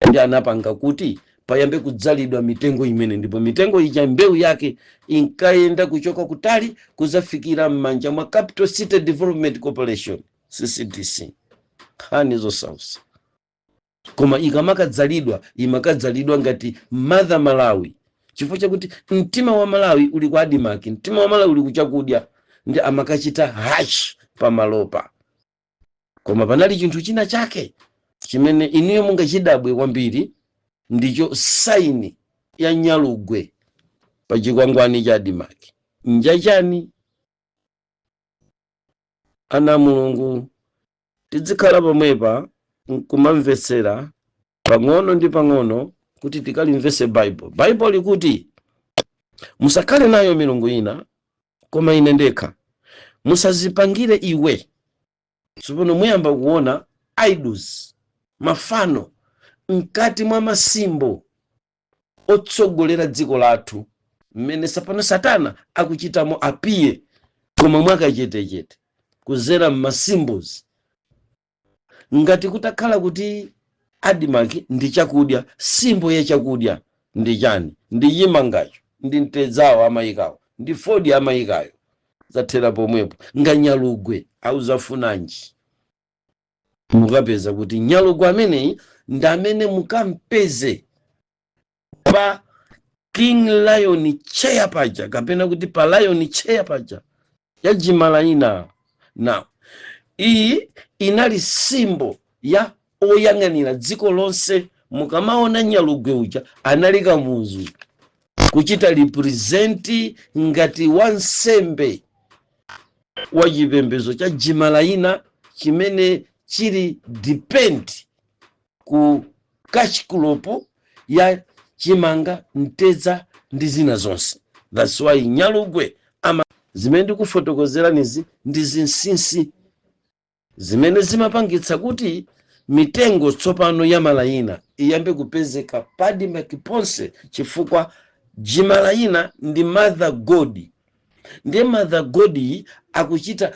Ndi anapanga kuti payambe kudzalidwa mitengo imene, ndipo mitengo ija mbewu yake inkayenda kuchoka kutali kuzafikira m'manja mwa Capital City Development Corporation, CCDC. Nkhani zosausa, koma ikamakadzalidwa imakadzalidwa ngati mother Malawi, chifukwa chakuti mtima wa Malawi uli kwa ADMARC, mtima wa Malawi uli kuchakudya, ndi amakachita hash pamalopa. Koma panali chinthu china chake chimene inuyo mungachidabwe kwambiri, ndicho sign ya nyalugwe pa chikwangwani cha ADMARC. Njachani? Ana Mulungu, tizikhala pomwepa nkumamvetsera pang'ono ndi pang'ono kuti tikalimvese Bible. Bible likuti, "Musakhale nayo milungu ina koma ine ndekha, musazipangire iwe." Tsopano muyamba kuona idols, mafano, mkati mwa ma symbol otsogolera dziko lathu, mmene sapano Satana akuchitamo apiye, koma mwakachetechete kuzera mma symbols. Ngati kutakhala kuti ADMARC ndi chakudya, symbol ya chakudya ndi chani? Ndi chimangacho, ndi mtedzawo amayikawo, ndi fodya amayikayo. Zathera pomwepo. Nganyalugwe auzafunanji? Mukapeza kuti nyalugwe ameneyi ndi amene mukampeze pa King Lion chair paja, kapena kuti pa lion chair paja ya Jimalaina. Now, iyi inali symbol ya oyang'anira dziko lonse. Mukamaona nyalugwe uja anali Kamuzu kuchita represent ngati wansembe wa chipembedzo cha Jimalaina chimene chili depend ku cash crop ya chimanga, mtedza ndi zina zonse. That's why nyalugwe ama zimene ndikufotokozeranizi ndi zinsinsi zimene zimapangitsa kuti mitengo tsopano ya malayina iyambe kupezeka pa ADMARC ponse, chifukwa Jimalayina ndi mother god. Ndiye mother god iyi akuchita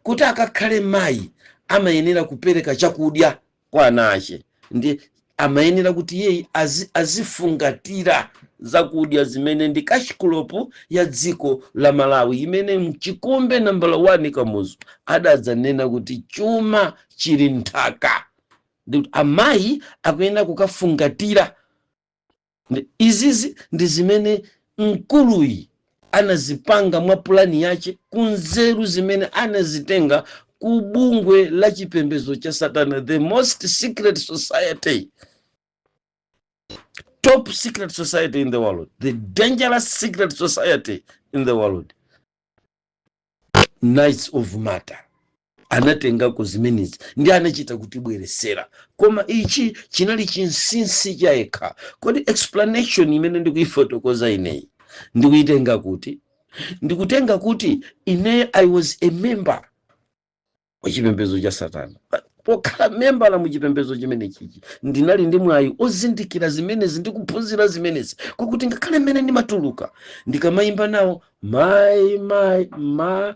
kuti akakhale mayi amayenera kupereka chakudya kwa ana ache, ndi amayenera kuti iyeyi azifungatira zakudya zimene ndi cash crop ya dziko la Malawi, imene mchikumbe nambala 1 Kamuzu adadzanena kuti chuma chili nthaka, ndikuti amayi akuyenera kukafungatira. Izizi ndi zimene mkuluyi anazipanga mwa pulani yace, kunzeru zimene anazitenga ku bungwe la chipembedzo cha Satana, the most secret society, top secret society in the world, the dangerous secret society in the world, Knights of Malta. Anatengako zimenezi ndi anachita kutibweresera, koma ichi chinali chinsinsi chayekha. Kodi explanation imene ndikuifotokoza ineyi ndikuitenga kuti? Ndikutenga kuti ineyo I was a member wa chipembedzo cha Satana. Pokhala membala mu chipembedzo chimene chichi, ndinali ndi mwayi ozindikira zimenezi ndi kuphunzira zimenezi, kwakuti ngakhale mmene ndimatuluka ndikamayimba nawo "Mai mai ma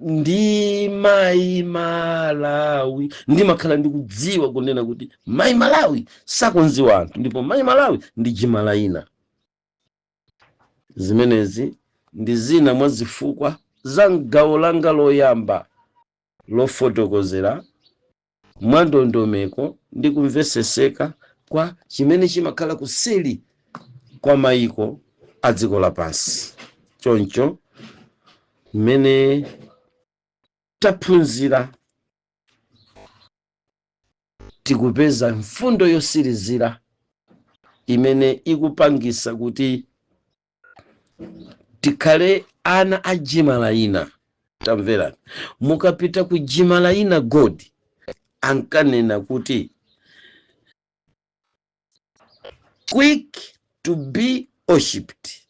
ndi mai Malawi", ndimakhala ndikudziwa kunena kuti mai Malawi sakunziwa anthu, ndipo mai Malawi ndi Jimalaina. Zimenezi ndi zina mwa zifukwa za mgawo langa loyamba lofotokozera mwandondomeko ndi kumveseseka kwa chimene chimakhala kuseli kwa mayiko a dziko lapansi. Choncho mmene taphunzira, tikupeza mfundo yosirizira imene ikupangisa kuti tikhale ana a Jimalaina. Tamverani, mukapita ku Jimalaina god ankanena kuti quick to To be worshipped.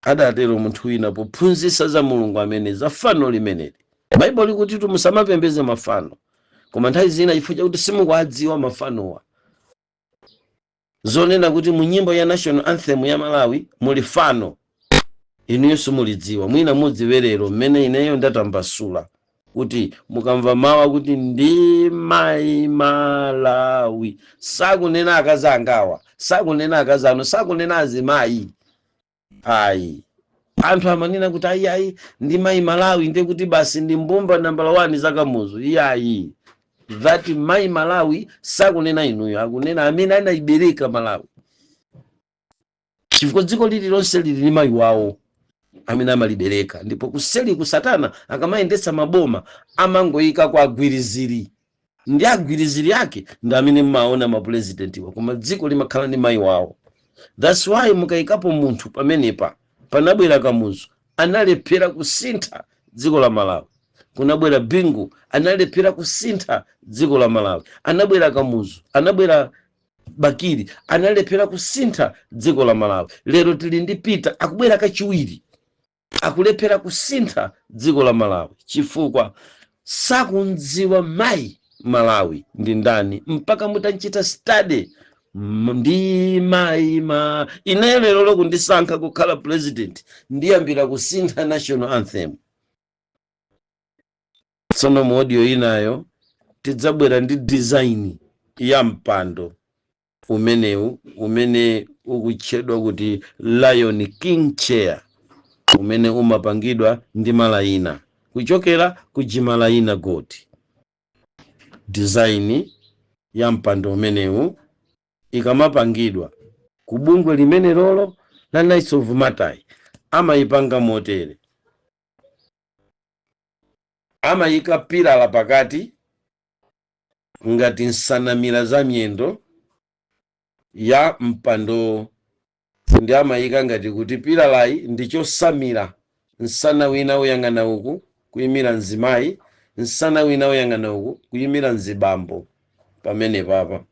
Adatero munthu wina pophunzitsa za Mulungu amene za fano limeneli. Baibulo likuti musamapembeze mafano, koma nthawi zina chifukwa chakuti simukuadziwa mafanowa, zonena kuti mu nyimbo ya national anthem ya Malawi muli fano, inuyo simulidziwa. Mwina mudziwerero mmene ineyo ndatambasula kuti mukamva mawu kuti "ndi mayi Malawi", sakunena akazi angawa, sakunena akazi anu, sakunena azimayi ayi. Anthu amanena kuti ayi, ayi, ndi mayi Malawi, ndiye kuti basi ndi mbumba nambala 1 zakamuzu. Iyayi, that mayi Malawi sakunena inuyo, akunena amene anayibereka Malawi, chifukwa dziko lililonse lili ndi mayi wawo amene amalibereka. Ndipo kuseli ku Satana akamayendetsa maboma amangoyika kwa agwiriziri, ndi agwiriziri ake ndi amene mmaona mapurezidentiwa, koma dziko limakhala ndi mayi wawo. That's why mukayikapo munthu pamenepa, panabwera Kamuzu, analephera kusintha dziko la Malawi. Kunabwera Bingu, analephera kusintha dziko la Malawi. Anabwera Kamuzu, anabwera Bakili, analephera kusintha dziko la Malawi. Lero tili ndi Peter, akubwera kachiwiri, akulephera kusintha dziko la Malawi chifukwa sakundziwa mayi Malawi ndi ndani mpaka mutanchita study. Ndi mayi ma ineyo lero lokundisankha kukhala president, ndiyambira kusintha national anthem. Tsono mu audio inayo tidzabwera ndi design ya mpando umenewu umene ukutchedwa kuti Lion King Chair, umene umapangidwa ndi malayina kuchokera ku Jimalayina God. Design ya mpando umenewu ikamapangidwa ku bungwe limene lolo la Knights of Matai, amayipanga motere: amayika pilala pakati ngati nsanamira za miyendo ya mpando, ndi amayika ngati kuti pilalayi ndi chosamira. Msana wina uyang'ana uku kuyimira mzimayi, msana wina uyang'ana uku kuyimira mzibambo. Pamene papa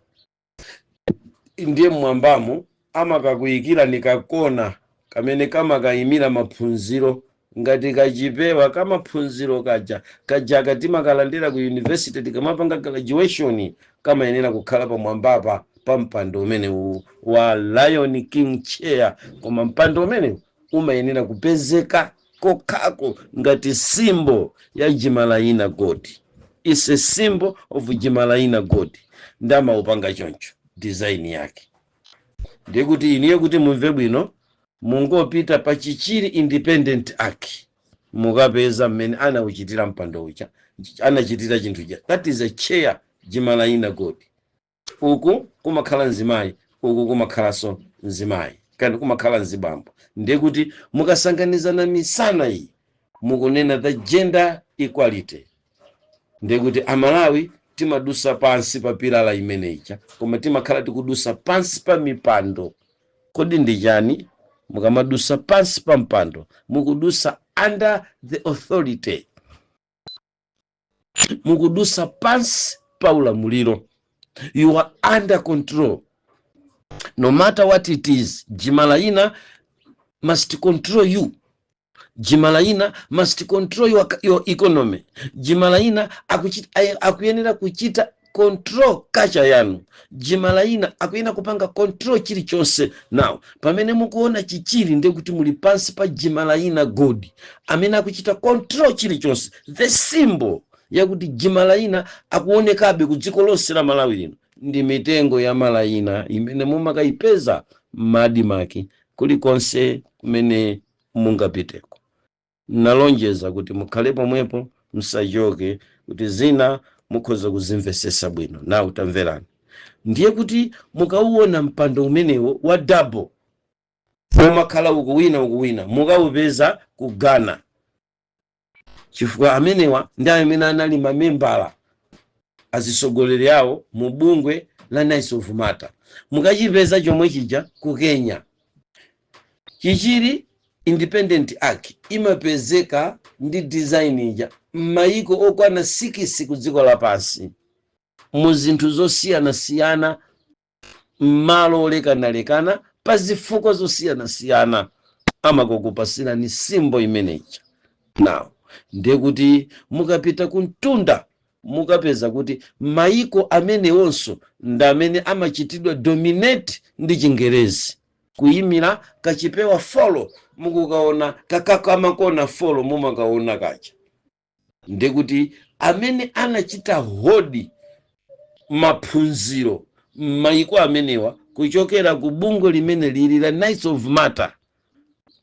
ndiye mmwambamo amakakuyikira ni kakona kamene kamakayimira maphunziro, ngati kachipewa kamaphunziro kaja kajaka timakalandira ku university tikamapanga graduation, kamayenera kukhala pamwambapa pa mpando umenewu wa Lion King Chair. Koma mpando umenewu umayenera kupezeka kokhako ngati symbol ya Jimalayina God. Is a symbol of Jimalayina God. Ndamaupanga choncho design yake. Ndiye kuti iniye kuti mumve bwino, mungopita pa Chichiri Independent Arch, mukapeza mmene anauchitira mpando uja, anachitira chinthu cha that is a chair Jimalayina God. Uku kumakhala mzimayi, uku kumakhalanso mzimayi, kandi kumakhala mzibambo. Ndiye kuti mukasanganizana misana iyi, mukunena the gender equality. Ndiye kuti Amalawi timadusa pansi pa pilala imeneija, koma timakhala tikudusa pansi pa mipando. Kodi ndi chani? Mukamadusa pansi pa mpando, mukudusa under the authority, mukudusa pansi pa ulamuliro. You are under control no matter what it is. Jimalayina must control you. Jimalayina must control your economy. Jimalayina akuyenera kuchita control culture yanu. Jimalayina akuyenera kupanga control chilichonse. Now pamene mukuona chichiri, ndiye kuti muli pansi pa Jimalayina God amene akuchita control chilichonse. The symbol yakuti Jimalayina akuonekabe ku dziko lonse la Malawi lino ndi mitengo ya malayina imene mumakayipeza m'MADMARC kulikonse kumene mungapiteko. Nalonjeza kuti mukhale pomwepo, msachoke, kuti zina mukhoza kuzimvesesa bwino. Nawu tamverani. Ndiye kuti mukauona mpando umenewo wa double, umakhala uku wina uku wina, mukawupeza ku Ghana, chifukwa amenewa ndi amene anali mamembala azisogoleri awo mu bungwe la Knights of Malta. Mukachipeza chomwe chija ku Kenya. Chichiri Independent Arch imapezeka ndi design ija m'mayiko okwana 6 ku dziko lapansi, mu zinthu zosiyanasiyana. M'malo olekanalekana pa zifukwa zosiyanasiyana amakakupasirani symbol imeneyi. Now, ndiye kuti mukapita ku mtunda mukapeza kuti maiko amenewonso ndi amene amachitidwa dominate ndi Chingerezi, kuyimira kachipewa four mukukaona kakamakona four mumakaona kacha. Ndiye kuti amene anachita hold maphunziro m'mayiko amenewa kuchokera ku bungwe limene lili la Knights of Malta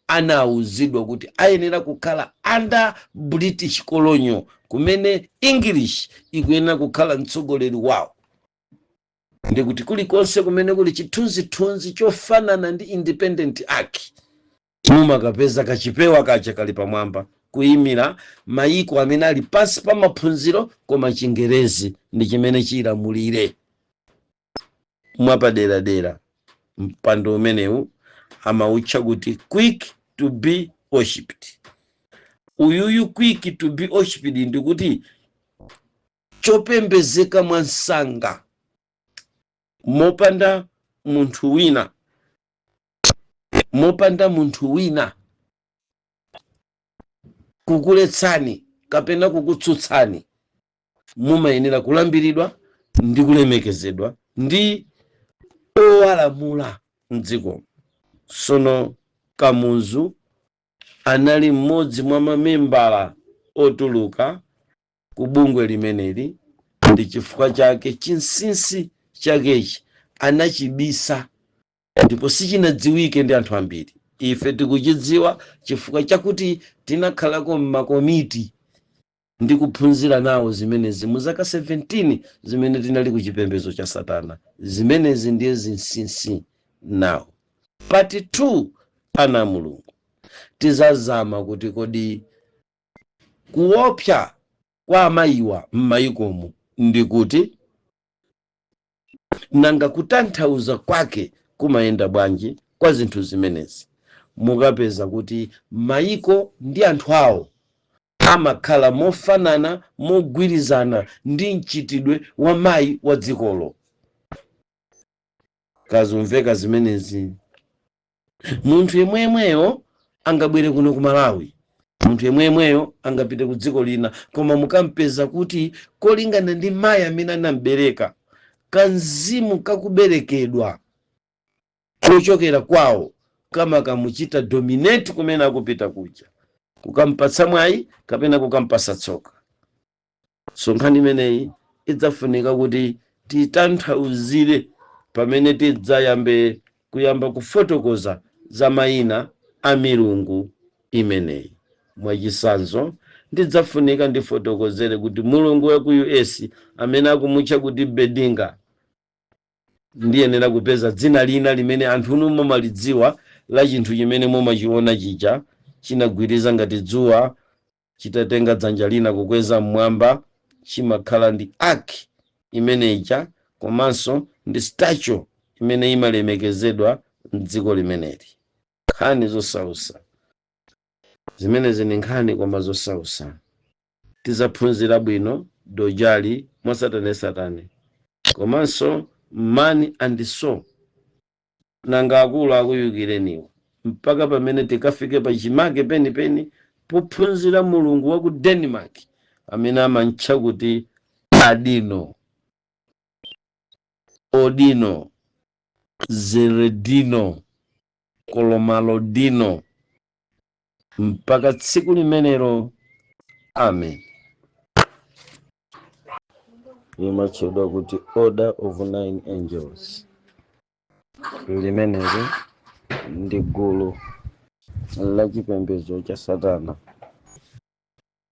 anawuzidwa kuti ayenera kukhala under British colonial, kumene English ikuyenera kukhala mtsogoleri wawo. Ndikuti kulikonse kumene kuli chithunzithunzi chofanana ndi independent arc, mumakapeza kachipewa kacha kali pamwamba, kuyimira mayiko amene ali pansi pa maphunziro koma Chingerezi ndi chimene chilamulire mwapaderadera. Mpando umenewu amawutcha kuti quick to be worshipped. Uyuyu quick to be worshipped ndikuti chopembezeka mwansanga mopanda munthu wina, mopanda munthu wina kukuletsani kapena kukutsutsani. Mumayenera kulambiridwa ndi kulemekezedwa ndi owalamula mdziko. Sono Kamuzu anali mmodzi mwa mamembala otuluka ku bungwe limeneli. Ndi chifukwa chake chinsinsi chakechi anachibisa ndipo sichinadziwike ndi anthu ambiri. Ife tikuchidziwa chifukwa chakuti tinakhalako m'makomiti ndi kuphunzira nawo zimenezi mu zaka 17 zimene tinali ku chipembedzo cha satana. Zimenezi ndiye zinsinsi. Nawo part 2, ana a Mulungu, tizazama kuti kodi kuopsa kwa amayiwa m'mayikomo ndi kuti nanga kutanthauza kwake kumayenda bwanji kwa zinthu zimenezi. Mukapeza kuti mayiko ndi anthu awo amakhala mofanana, mogwirizana ndi mchitidwe wa mayi wa dzikolo. Kazumveka zimenezi? Munthu yemweyemweyo angabwere kuno ku Malawi, munthu yemweyemweyo angapite ku dziko lina, koma mukampeza kuti kolingana ndi mayi amene anambereka, kanzimu kakuberekedwa kochokera kwawo kama kamuchita dominate kumene akupita kuja, kukampatsa mwayi kapena kukampasa tsoka. So nkhani imeneyi idzafunika kuti titanthauzire pamene tidzayambe kuyamba kufotokoza za mayina a milungu imeneyi. Mwachisanzo, ndidzafunika ndifotokozere kuti mulungu wa ku US amene akumutcha kuti Bedinga, ndiyenera kupeza dzina lina limene anthu unu mumalidziwa la chinthu chimene mumachiona chija chinagwiriza ngati dzuwa, chitatenga dzanja lina kukweza mmwamba, chimakhala ndi ark imeneja komanso ndi statue imene imalemekezedwa mdziko limeneli. Nkhani zosausa zimenezi ni nkhani koma zosausa. Tizaphunzira bwino dojali mwatsatanetsatane komanso man and soul. Nanga akulu akuyukireniwo mpaka pamene tikafike pachimake penipeni pophunzira mulungu wa ku Denmark amene amantcha kuti Adino, Odino, Zeredino, Kolomalodino. Mpaka tsiku limenelo, amen. Imatchedwa kuti Order of Nine Angels. Limeneli ndi gulu la chipembedzo cha satana,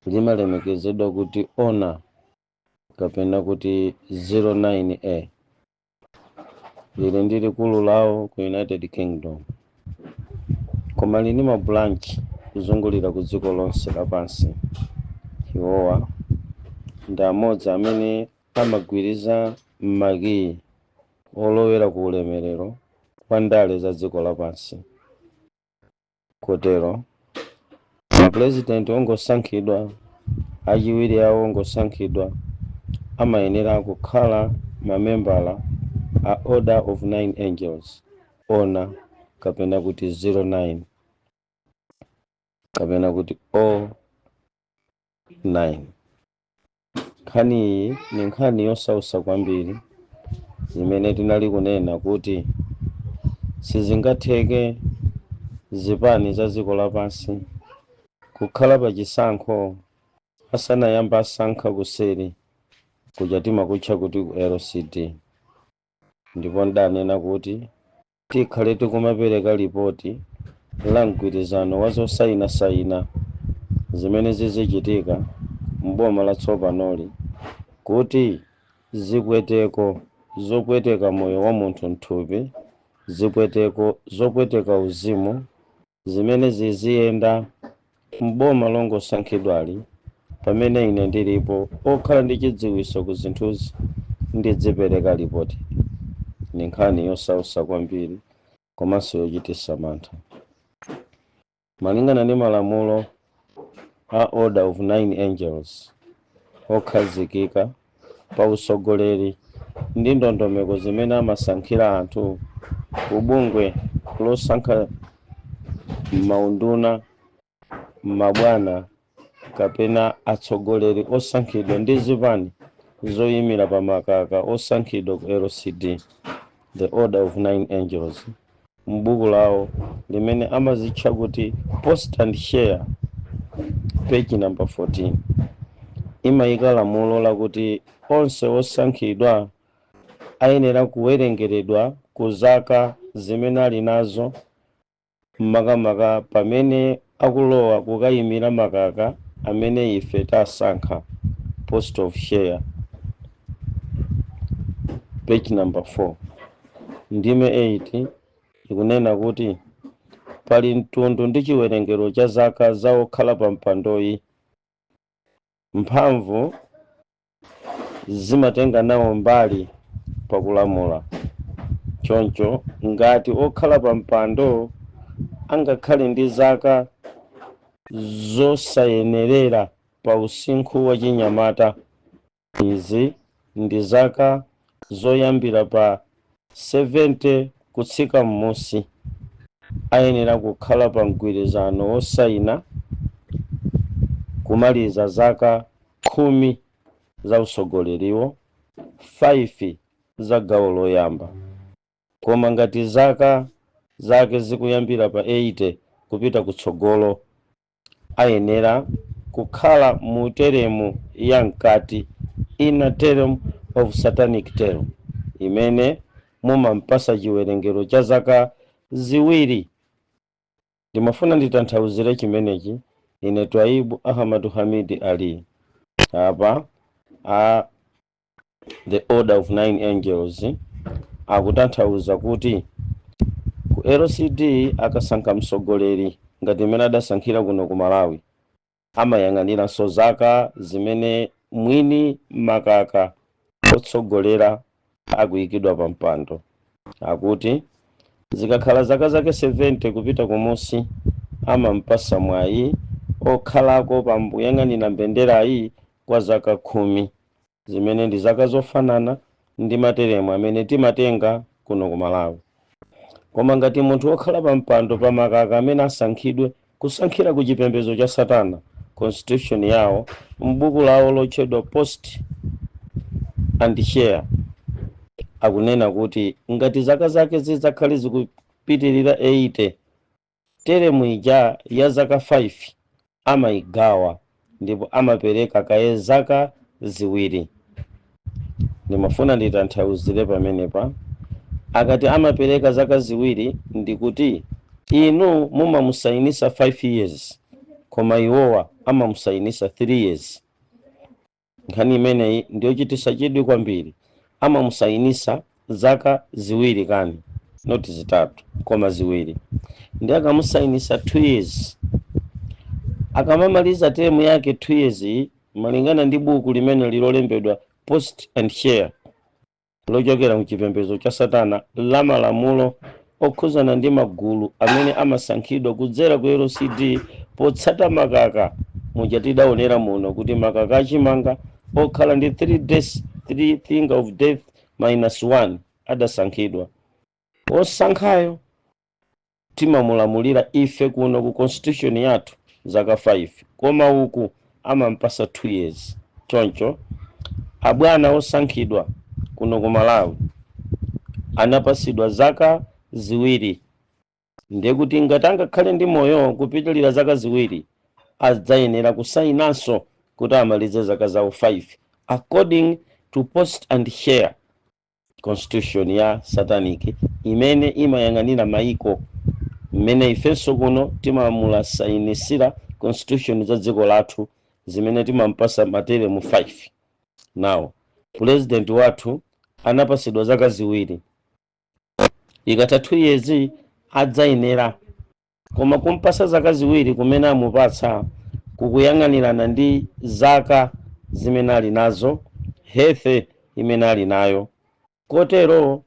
limalemekezedwa kuti Ona kapena kuti 09A. Lili ndi likulu lawo ku United Kingdom, koma lili ma branch kuzungulira ku dziko lonse lapansi. Iwowa ndi amodzi amene amagwiriza makiyi olowera ku ulemerero wa ndale za dziko lapansi. Kotero mapurezidenti ongosankhidwa, achiwiri awo ongosankhidwa, amayenera kukhala mamembala. A Order of Nine Angels, ona kapena kuti 09 kapena kuti O9. Nkhani iyi ni nkhani yosausa kwambiri imene tinali kunena kuti sizingatheke zipani za dziko lapansi kukhala pa chisankho asanayamba asankha kuseri kuja timakutcha kuti ku LCD. Ndipo ndanena kuti tikhale tikumapereka lipoti la mgwirizano wa zosayinasayina zimene zizichitika m'boma latsopanoli, kuti zipweteko zopweteka moyo wa munthu mthupi, zipweteko zopweteka uzimu zimene ziziyenda m'boma longosankhidwali, pamene ine ndilipo okhala ndi chidziwitso ku zinthuzi, ndidzipereka lipoti. Ni nkhani yosausa kwambiri komanso yochititsa mantha. Malingana ndi malamulo a Order of Nine Angels okhazikika pa usogoleri ndi ndondomeko zimene amasankhira anthu ku bungwe losankha maunduna, mabwana kapena atsogoleri osankhidwa ndi zipani zoyimira pa makaka osankhidwa ku LCD, the Order of Nine Angels m'buku lawo limene amazitcha kuti Post and Share, page number 14, imayika lamulo lakuti onse osankhidwa ayenera kuwerengeredwa ku zaka zimene ali nazo, makamaka pamene akulowa kukayimira makaka amene ife tasankha. Post of Share, page number 4, ndime 8 ikunena kuti pali mtundu ndi chiwerengero cha zaka za okhala pa mpandoyi, mphamvu zimatenga nawo mbali pakulamula. Choncho ngati okhala pa mpando angakhale ndi zaka zosayenerera pa usinkhu wa chinyamata, izi ndi zaka zoyambira pa 70 kutsika m'musi, ayenera kukhala pa mgwirizano wosayina kumaliza zaka 10 za usogoleriwo, 5 za gawo loyamba. Koma ngati zaka zake zikuyambira pa 80 kupita kutsogolo, ayenera kukhala mu teremu ya mkati, inner term of satanic term, imene mumampasa chiwerengero cha zaka 2. Ndimafuna nditanthauzire chimenechi ine Twaibu Ahmadu Hamidi Ali. Apa a the Order of Nine Angels akutanthauza kuti ku LCD akasankha mtsogoleri ngati imene adasankhira kuno ku Malawi, amayang'aniranso zaka zimene mwini makaka otsogolera akuyikidwa pa mpando. Akuti zikakhala zaka zake 70 kupita kumusi, amampasa mwayi okhalako pamuyang'anira mbenderayi kwa zaka 10, zimene ndi zaka zofanana ndi materemu amene timatenga kuno ku Malawi. Koma ngati munthu wokhala pa mpando pa makaka amene asankhidwe kusankhira ku chipembedzo cha satana, constitution yawo m'buku lawo lotchedwa Post and Share akunena kuti ngati zaka zake zidzakhale zikupitirira 80, teremu ija ya zaka 5 amayigawa ndipo amapereka kaye zaka 2. Ndimafuna nditanthauzire pamenepa. Akati amapereka zaka 2, ndikuti inu mumamusayinisa 5 years, koma iwowa amamusayinisa 3 years. Nkhani imeneyi ndiyochititsa chidwi kwambiri. Amamusayinisa zaka 2 kani, not 3 koma 2. Ndi akamusayinisa 2 years, akamamaliza term yake 2 years iyi, malingana ndi buku limene lilolembedwa Post and Share lochokera mchipembedzo cha satana la malamulo okhuzana ndi magulu amene amasankhidwa kudzera ku LCD potsata makaka, muja tidaonera muno kuti makaka achimanga okhala ndi 3 days, 3 finger of death minus 1. Adasankhidwa osankhayo timamulamulira ife kuno ku constitution yathu zaka 5, koma uku amampasa 2 years. Choncho abwana osankhidwa kuno ku Malawi anapasidwa zaka 2, ndiye kuti ngati angakhale ndi moyo kupitilira zaka 2, adzayenera kusayinanso kuti amalize zaka zawo 5 according to post and share constitution ya satanic imene imayang'anira maiko, mmene ifenso kuno timamulasayinisira constitution za dziko lathu zimene timampasa ma term 5. Now president wathu anapasidwa zaka 2, ikatha 2 years adzayenera, koma kumpasa zaka 2 kumene amupatsa kukuyang'anirana ndi zaka zimene ali nazo, health imene ali nayo. Kotero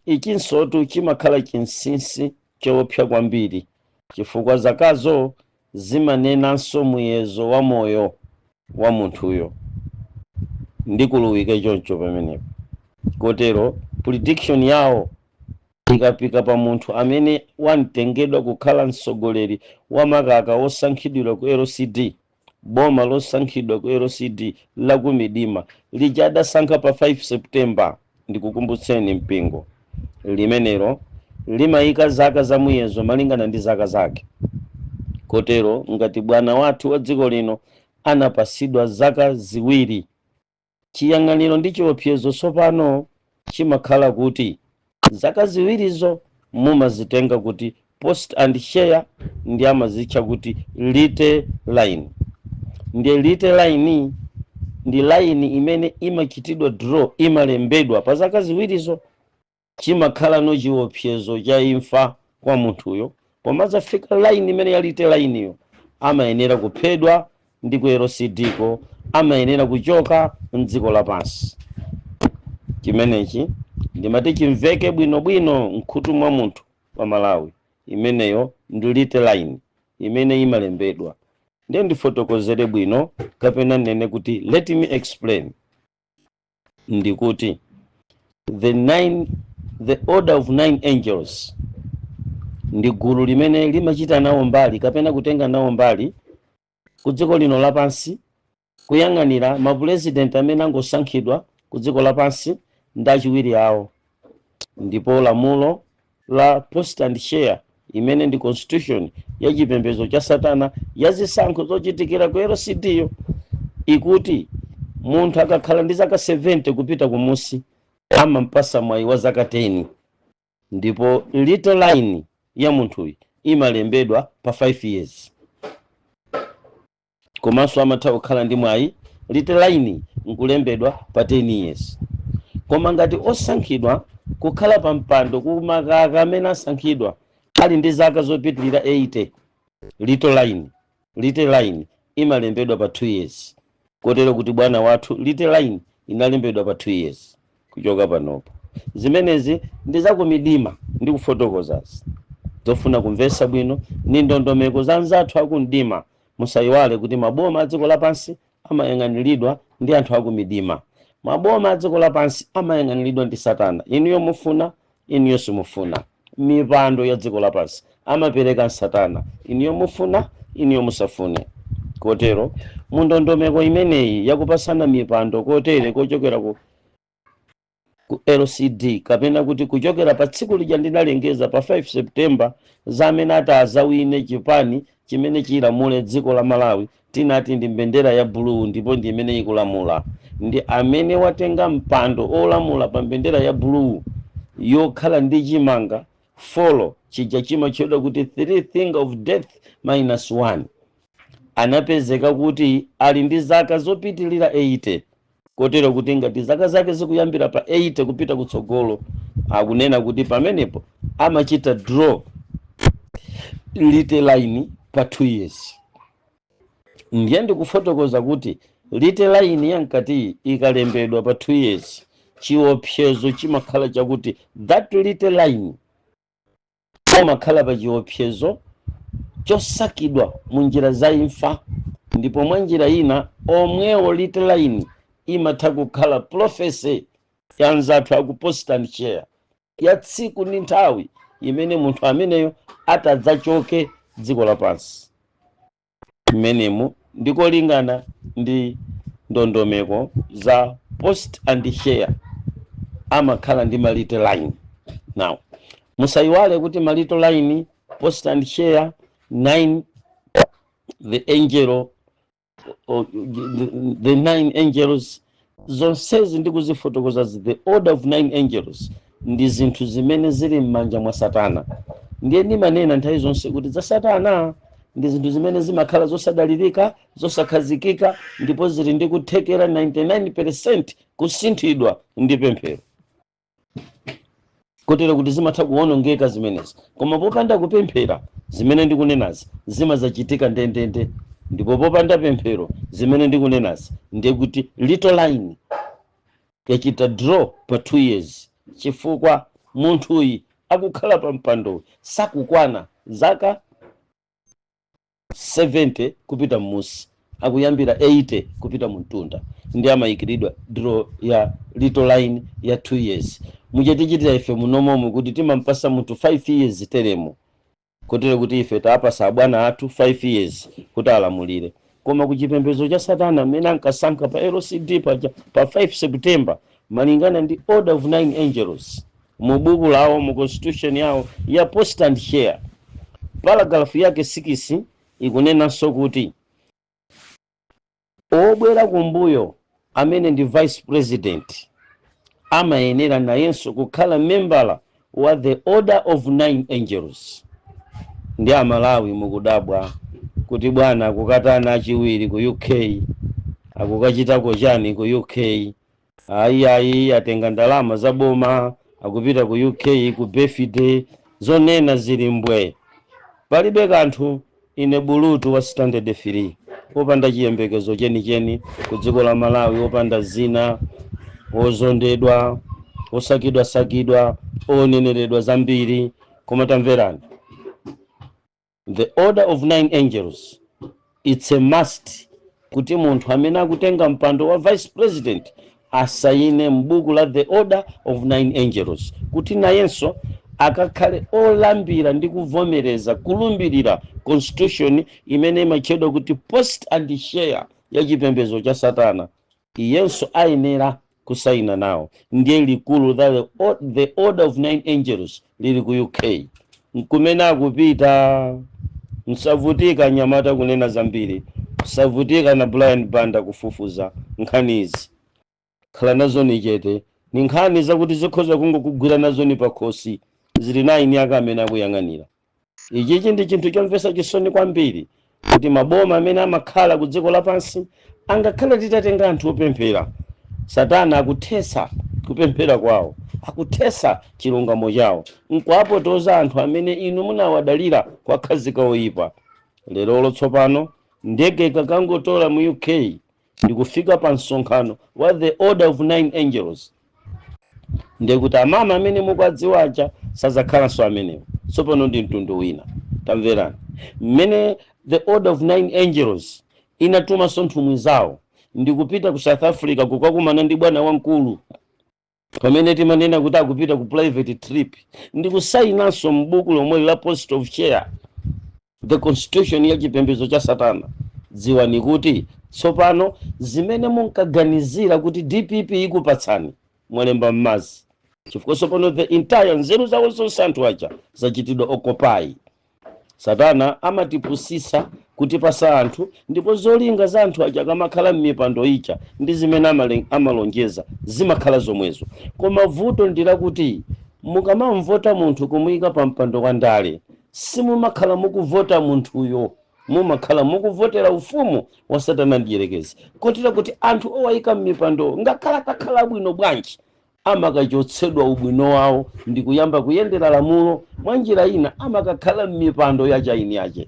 ichinsotu chimakhala chinsinsi choopsa kwambiri, chifukwa zakazo zimanenanso muyezo wa moyo wa munthuyo. Ndikuluwike choncho pamenepo. Kotero prediction yawo ikapika pa munthu amene wamtengedwa kukhala mtsogoleri wa makaka osankhidwira ku LCD, boma losankhidwa ku LCD la ku midima lija adasankha pa 5 September, ndikukumbutseni mpingo, limenelo limayika zaka za muyezo malingana ndi zaka zake. Kotero ngati bwana wathu wa dziko lino anapasidwa zaka 2, chiyang'aniro ndi chiopsezo tsopano chimakhala kuti zaka ziwirizo mumazitenga kuti post and share, ndi amazitcha kuti little line. Ndiye little line ndi line imene imachitidwa draw, imalembedwa pa zaka ziwirizo. Chimakhala no chiopsezo cha imfa kwa munthuyo. Pomadzafika line imene ya little line iyo, amayenera kuphedwa ndi ku LCD ko, amayenera kuchoka mdziko lapansi. Chimenechi ndimati chimveke bwinobwino mkhutu mwa munthu wa Malawi. Imeneyo ndi little line imene imalembedwa. Ndiye ndifotokozere bwino, kapena nene kuti let me explain, ndikuti the order of nine angels ndi gulu limene limachita nawo mbali kapena kutenga nawo mbali ku dziko lino lapansi, kuyang'anira mapurezidenti amene angosankhidwa ku dziko lapansi ndi achiwiri awo. Ndipo lamulo la post and share, imene ndi constitution ya chipembedzo cha satana ya zisankho zochitikira ku LCD yo, ikuti munthu akakhala ndi zaka 70 kupita kumusi, amampasa mwayi wa zaka 10, ndipo little line ya munthuyu imalembedwa pa 5 years. Komanso amatha kukhala ndi mwayi, little line nkulembedwa pa 10 years. Koma ngati osankhidwa kukhala pa mpando kumakaka amene asankhidwa ali ndi zaka zopitilira 80, little line imalembedwa pa 2 years. Kotero kuti bwana wathu little line inalembedwa pa 2 years kuchoka panopo. Zimenezi ndi zakumidima ndi kufotokozazi, zofuna kumvetsa bwino ni ndondomeko za anzathu akumdima. Musayiwale kuti maboma a dziko lapansi amayang'aniridwa ndi anthu akumidima. Maboma a dziko lapansi amayang'aniridwa ndi satana. Inuyo mufuna, inuyo simufuna, mipando ya dziko lapansi amapereka satana, inuyo mufuna, inuyo musafune. Kotero mu ndondomeko imeneyi yakupasana mipando kotere kochokera ku LCD, kapena kuti kuchokera pa tsiku lija ndinalengeza pa 5 September za amene ati azawine chipani chimene chilamule dziko la Malawi, tinati ndi mbendera ya blue, ndipo ndi imene ikulamula. Ndi amene watenga mpando olamula pa mbendera ya blue yokhala ndi chimanga four chija chimatchedwa kuti three thing of death minus 1, anapezeka kuti ali ndi zaka zopitilira 80. Kotero kuti ngati zaka zake zikuyambira pa 80 kupita kutsogolo, akunena kuti pamenepo amachita draw little line pa 2 years. Ndiye ndikufotokoza kuti little line yamkatiyi ikalembedwa pa 2 years, chiopsezo chimakhala chakuti that little line umakhala pa chiopsezo chosakidwa mu njira za imfa. Ndipo mwa njira ina omwewo little line imatha kukhala prophecy ya anzathu aku post and share. Ya tsiku ndi nthawi imene munthu ameneyo atadzachoke dziko lapansi mmenemu, ndikolingana ndi ndondomeko za post and share, amakhala ndi ma little line. Now, musayiwale kuti ma little line, post and share, nine, the angel or the nine angels, zonsezi ndikuzifotokoza, the order of nine angels ndi zinthu zimene zili m'manja mwa Satana. Ndiye ndimanena nthawi zonse kuti za Satana ndi zinthu zimene zimakhala zosadalirika, zosakhazikika, ndipo zili ndi kuthekera 99% kusinthidwa ndi pemphero, kotero kuti zimatha kuwonongeka zimenezi. Koma popanda kupemphera, zimene ndikunenazi zimazachitika ndendende. Ndipo popanda pemphero, zimene ndikunenazi, ndiye kuti little line yachita draw pa 2 years, chifukwa munthuyi akukhala pa mpando sakukwana zaka 70 kupita mmusi, akuyambira 80 kupita mumtunda, ndi amayikiridwa draw ya little line ya 2 years. Muchatichitira ife munomomo kuti timampasa munthu 5 years teremo, kotero kuti ife taapasa abwana athu 5 years kuti alamulire. Koma ku chipembedzo cha Satana, mmene ankasankha pa LCD paja pa 5 September, malingana ndi order of nine angels mu buku lawo, mu constitution yawo ya post and share, paragraph yake 6 ikunenanso kuti obwera kumbuyo amene ndi vice president amayenera nayenso kukhala membala wa the order of nine angels. Ndi Amalawi mukudabwa kuti bwana akukatana achiwiri ku UK, akukachitako chani ku UK? Ayi, ayi, atenga ndalama za boma, akupita ku UK ku birthday. Zonena zili mbwe, palibe kanthu. Ine bulutu wa standard 3, wopanda chiyembekezo chenicheni ku dziko la Malawi, wopanda zina, wozondedwa, wosakidwasakidwa, oneneredwa zambiri. Koma tamverani, the order of nine angels, it's a must kuti munthu amene akutenga mpando wa vice president asayine m'buku la the order of nine angels, kuti nayenso akakhale olambira ndi kuvomereza, kulumbirira constitution imene imatchedwa kuti post and share ya chipembedzo cha Satana. Iyenso ayenera kusayina nawo. Ndiye likulu la the order of nine angels lili ku UK, nkumene akupita. Msavutika nyamata kunena zambiri, msavutika na Brian Banda kufufuza nkhanizi. Khala nazoni chete, ni nkhani zakuti zikhoza kungokugwira nazoni pakhosi. Zili naini aka amene akuyang'anira ichichi. Ndi chinthu chomvetsa chisoni kwambiri kuti maboma amene amakhala ku dziko lapansi, angakhale titatenga anthu opemphera, Satana akuthesa kupemphera kwawo, akuthesa chilungamo chawo, nkuapotoza anthu amene inu munawadalira kwakhazika oyipa. Lerolo tsopano ndege ikakangotola mu UK ndikufika pa msonkhano wa the order of nine angels, ndekuti amama amene mukuadziwaja sazakhalanso amenewo, tsopano ndi mtundu wina. Tamverani, mmene the order of nine angels inatumanso nthumwi zawo ndikupita ku South Africa kukakumana ndi bwana wamkulu, pamene timanena kuti akupita ku private trip, ndikusayinanso m'buku lomwe la post of share, the constitution ya chipembedzo cha Satana, dziwani kuti tsopano zimene munkaganizira kuti DPP ikupatsani, mwalemba m'mazi, chifukwa tsopano the entire nzeru zawo zonse anthu aja zachitidwa occupy. Satana amatipusisa kuti pasa anthu, ndipo zolinga za anthu aja akamakhala m'mipando ija ndi zimene amalonjeza zimakhala zomwezo. Koma vuto ndi lakuti mukamamvota munthu kumuyika pa mpando wa ndale, simumakhala mukuvota munthuyo, mumakhala mukuvotera ufumu wa Satana ndiyerekezi, kotero kuti anthu owayika m'mipando, ngakhala takhala bwino bwanji, amakachotsedwa ubwino wawo ndi kuyamba kuyendera lamulo mwa njira ina, amakakhala m'mipando ya chaini yache.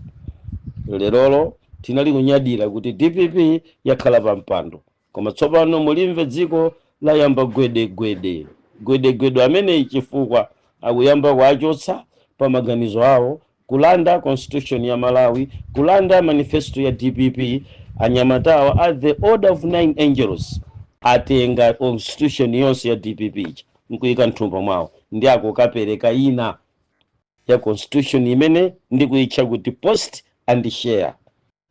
Lerolo tinali kunyadira kuti DPP yakhala pa mpando, koma tsopano mulimve dziko layamba gwedegwede, gwedegwede ameneyi, chifukwa akuyamba kuachotsa pa maganizo awo, kulanda constitution ya Malawi, kulanda manifesto ya DPP. Anyamatawa a the order of nine angels atenga constitution yonse ya DPP ija nkuyika mthumba mwawo. Ndi akukapereka ina ya constitution imene ndikuyitcha kuti post and share.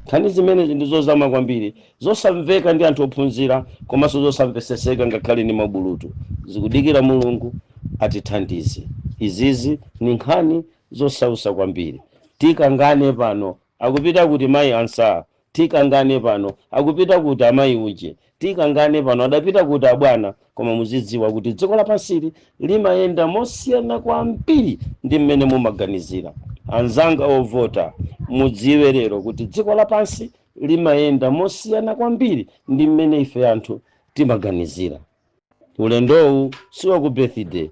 Nkhani zimenezi ndi zozama kwambiri, zosamveka ndi anthu ophunzira, komanso zosamveseseka ngakhale ndi mabulutu. Zikudikira Mulungu atithandize. Izizi ni nkhani zosausa kwambiri. Tikangane pano akupita kuti mayi Ansah, tikangane pano akupita kuti amayi uje, tikangane pano adapita kuti abwana, koma muzidziwa kuti dziko lapansili limayenda mosiyana kwambiri ndi mmene mumaganizira. Anzanga ovota, mudziwe lero kuti dziko lapansi limayenda mosiyana kwambiri ndi mmene ife anthu timaganizira. Ulendowu si waku birthday,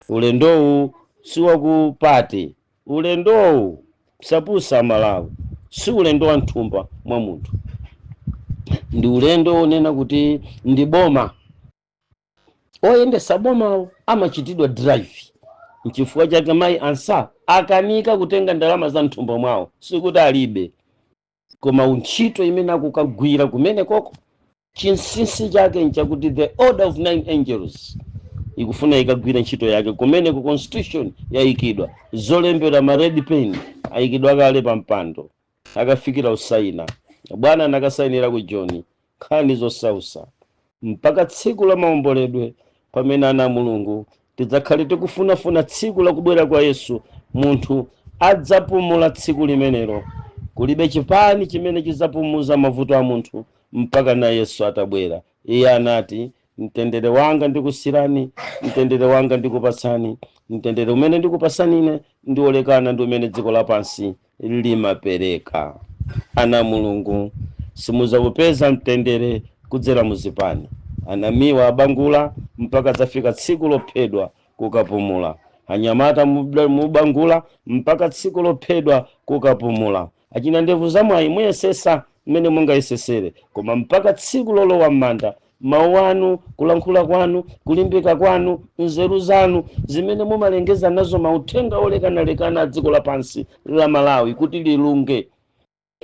ulendowu si waku party, ulendowu sapusa Malawi, si ulendo wa mthumba mwa munthu. Ndi ulendo wonena kuti ndi boma, oyendesa bomawo amachitidwa drive. Nchifukwa chake mayi Ansah akanika kutenga ndalama za mthumba mwawo. Sikuti alibe, koma ntchito imene akukagwira kumene koko, chinsinsi chake nchakuti the order of nine angels ikufuna ikagwira ntchito yake kumene ku constitution yayikidwa, zolembera ma red pen ayikidwa kale pa mpando, akafikira usaina bwana anakasayinira ku Joni. Nkhani zosausa mpaka tsiku la maomboledwe, pamene ana a Mulungu tidzakhale tikufunafuna tsiku lakubwera kwa Yesu. Munthu adzapumula tsiku limenelo. Kulibe chipani chimene chidzapumuza mavuto a munthu mpaka na Yesu atabwera. Iye anati, "Mtendere wanga ndikusirani, mtendere wanga ndikupatsani. Mtendere umene ndikupasani ine ndiolekana ndi umene dziko lapansi limapereka." Ana Mulungu, simudzakupeza mtendere kudzera muzipani. Anamiwa abangula mpaka dzafika tsiku lophedwa kukapumula. Anyamata mubangula mpaka tsiku lophedwa kukapumula. Achina ndevu zamwayi, muyesesa mmene mungayesesere, koma mpaka tsiku lolowa m'manda, mawu anu, kulankhula kwanu, kulimbika kwanu, nzeru zanu zimene mumalengeza nazo mauthenga olekanalekana a dziko lapansi la Malawi kuti lilunge,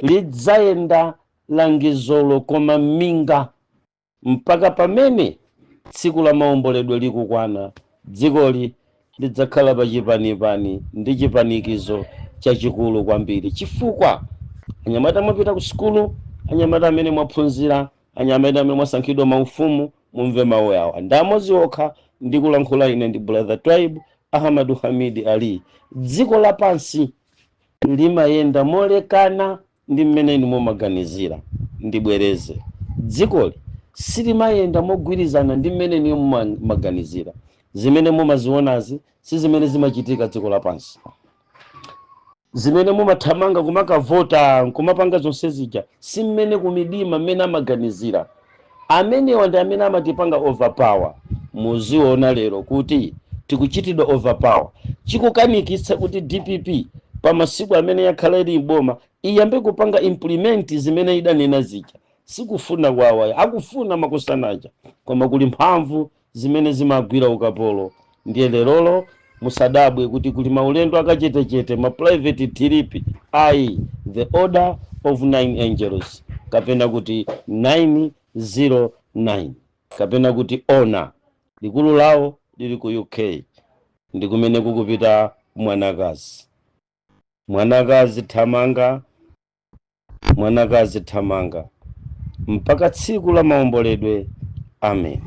lidzayenda langizolo koma minga mpaka pamene tsiku la maomboledwe likukwana. Dzikoli lidzakhala pa chipanipani ndi chipanikizo chachikulu kwambiri, chifukwa anyamata mwapita ku sukulu, anyamata amene mwaphunzira, anyamata amene mwasankhidwa maufumu, mumve mawu awa ndi amodzi okha. Ndikulankhula ine ndi Brother Twaibu Ahmadu Hamidi Ali. Dziko lapansi limayenda molekana ndi mmene inu mumaganizira. Ndibwereze, dzikoli silimayenda mogwirizana ndi mmene inu mumaganizira. Zimene mumazionazi si zimene zimachitika dziko lapansi. Zimene mumathamanga kumakavota, nkumapanga zonse zija, si mmene kumidima mmene amaganizira. Amenewa ndi amene amatipanga overpower. Muziona lero kuti tikuchitidwa overpower. Chikukanikitsa kuti DPP pa masiku amene yakhala ili mboma iyambe kupanga implement zimene idanena zija, sikufuna kwawa, akufuna makosanaja, koma kuli mphamvu zimene zimagwira ukapolo. Ndiye lerolo musadabwe kuti kuli maulendo akachetechete, ma private trip ayi. The order of nine angels, kapena kuti 909, kapena kuti ona, likulu lawo lili ku UK, ndi kumene kukupita mwanakazi. Mwanakazi thamanga, mwanakazi thamanga mpaka tsiku la maomboledwe. Amen.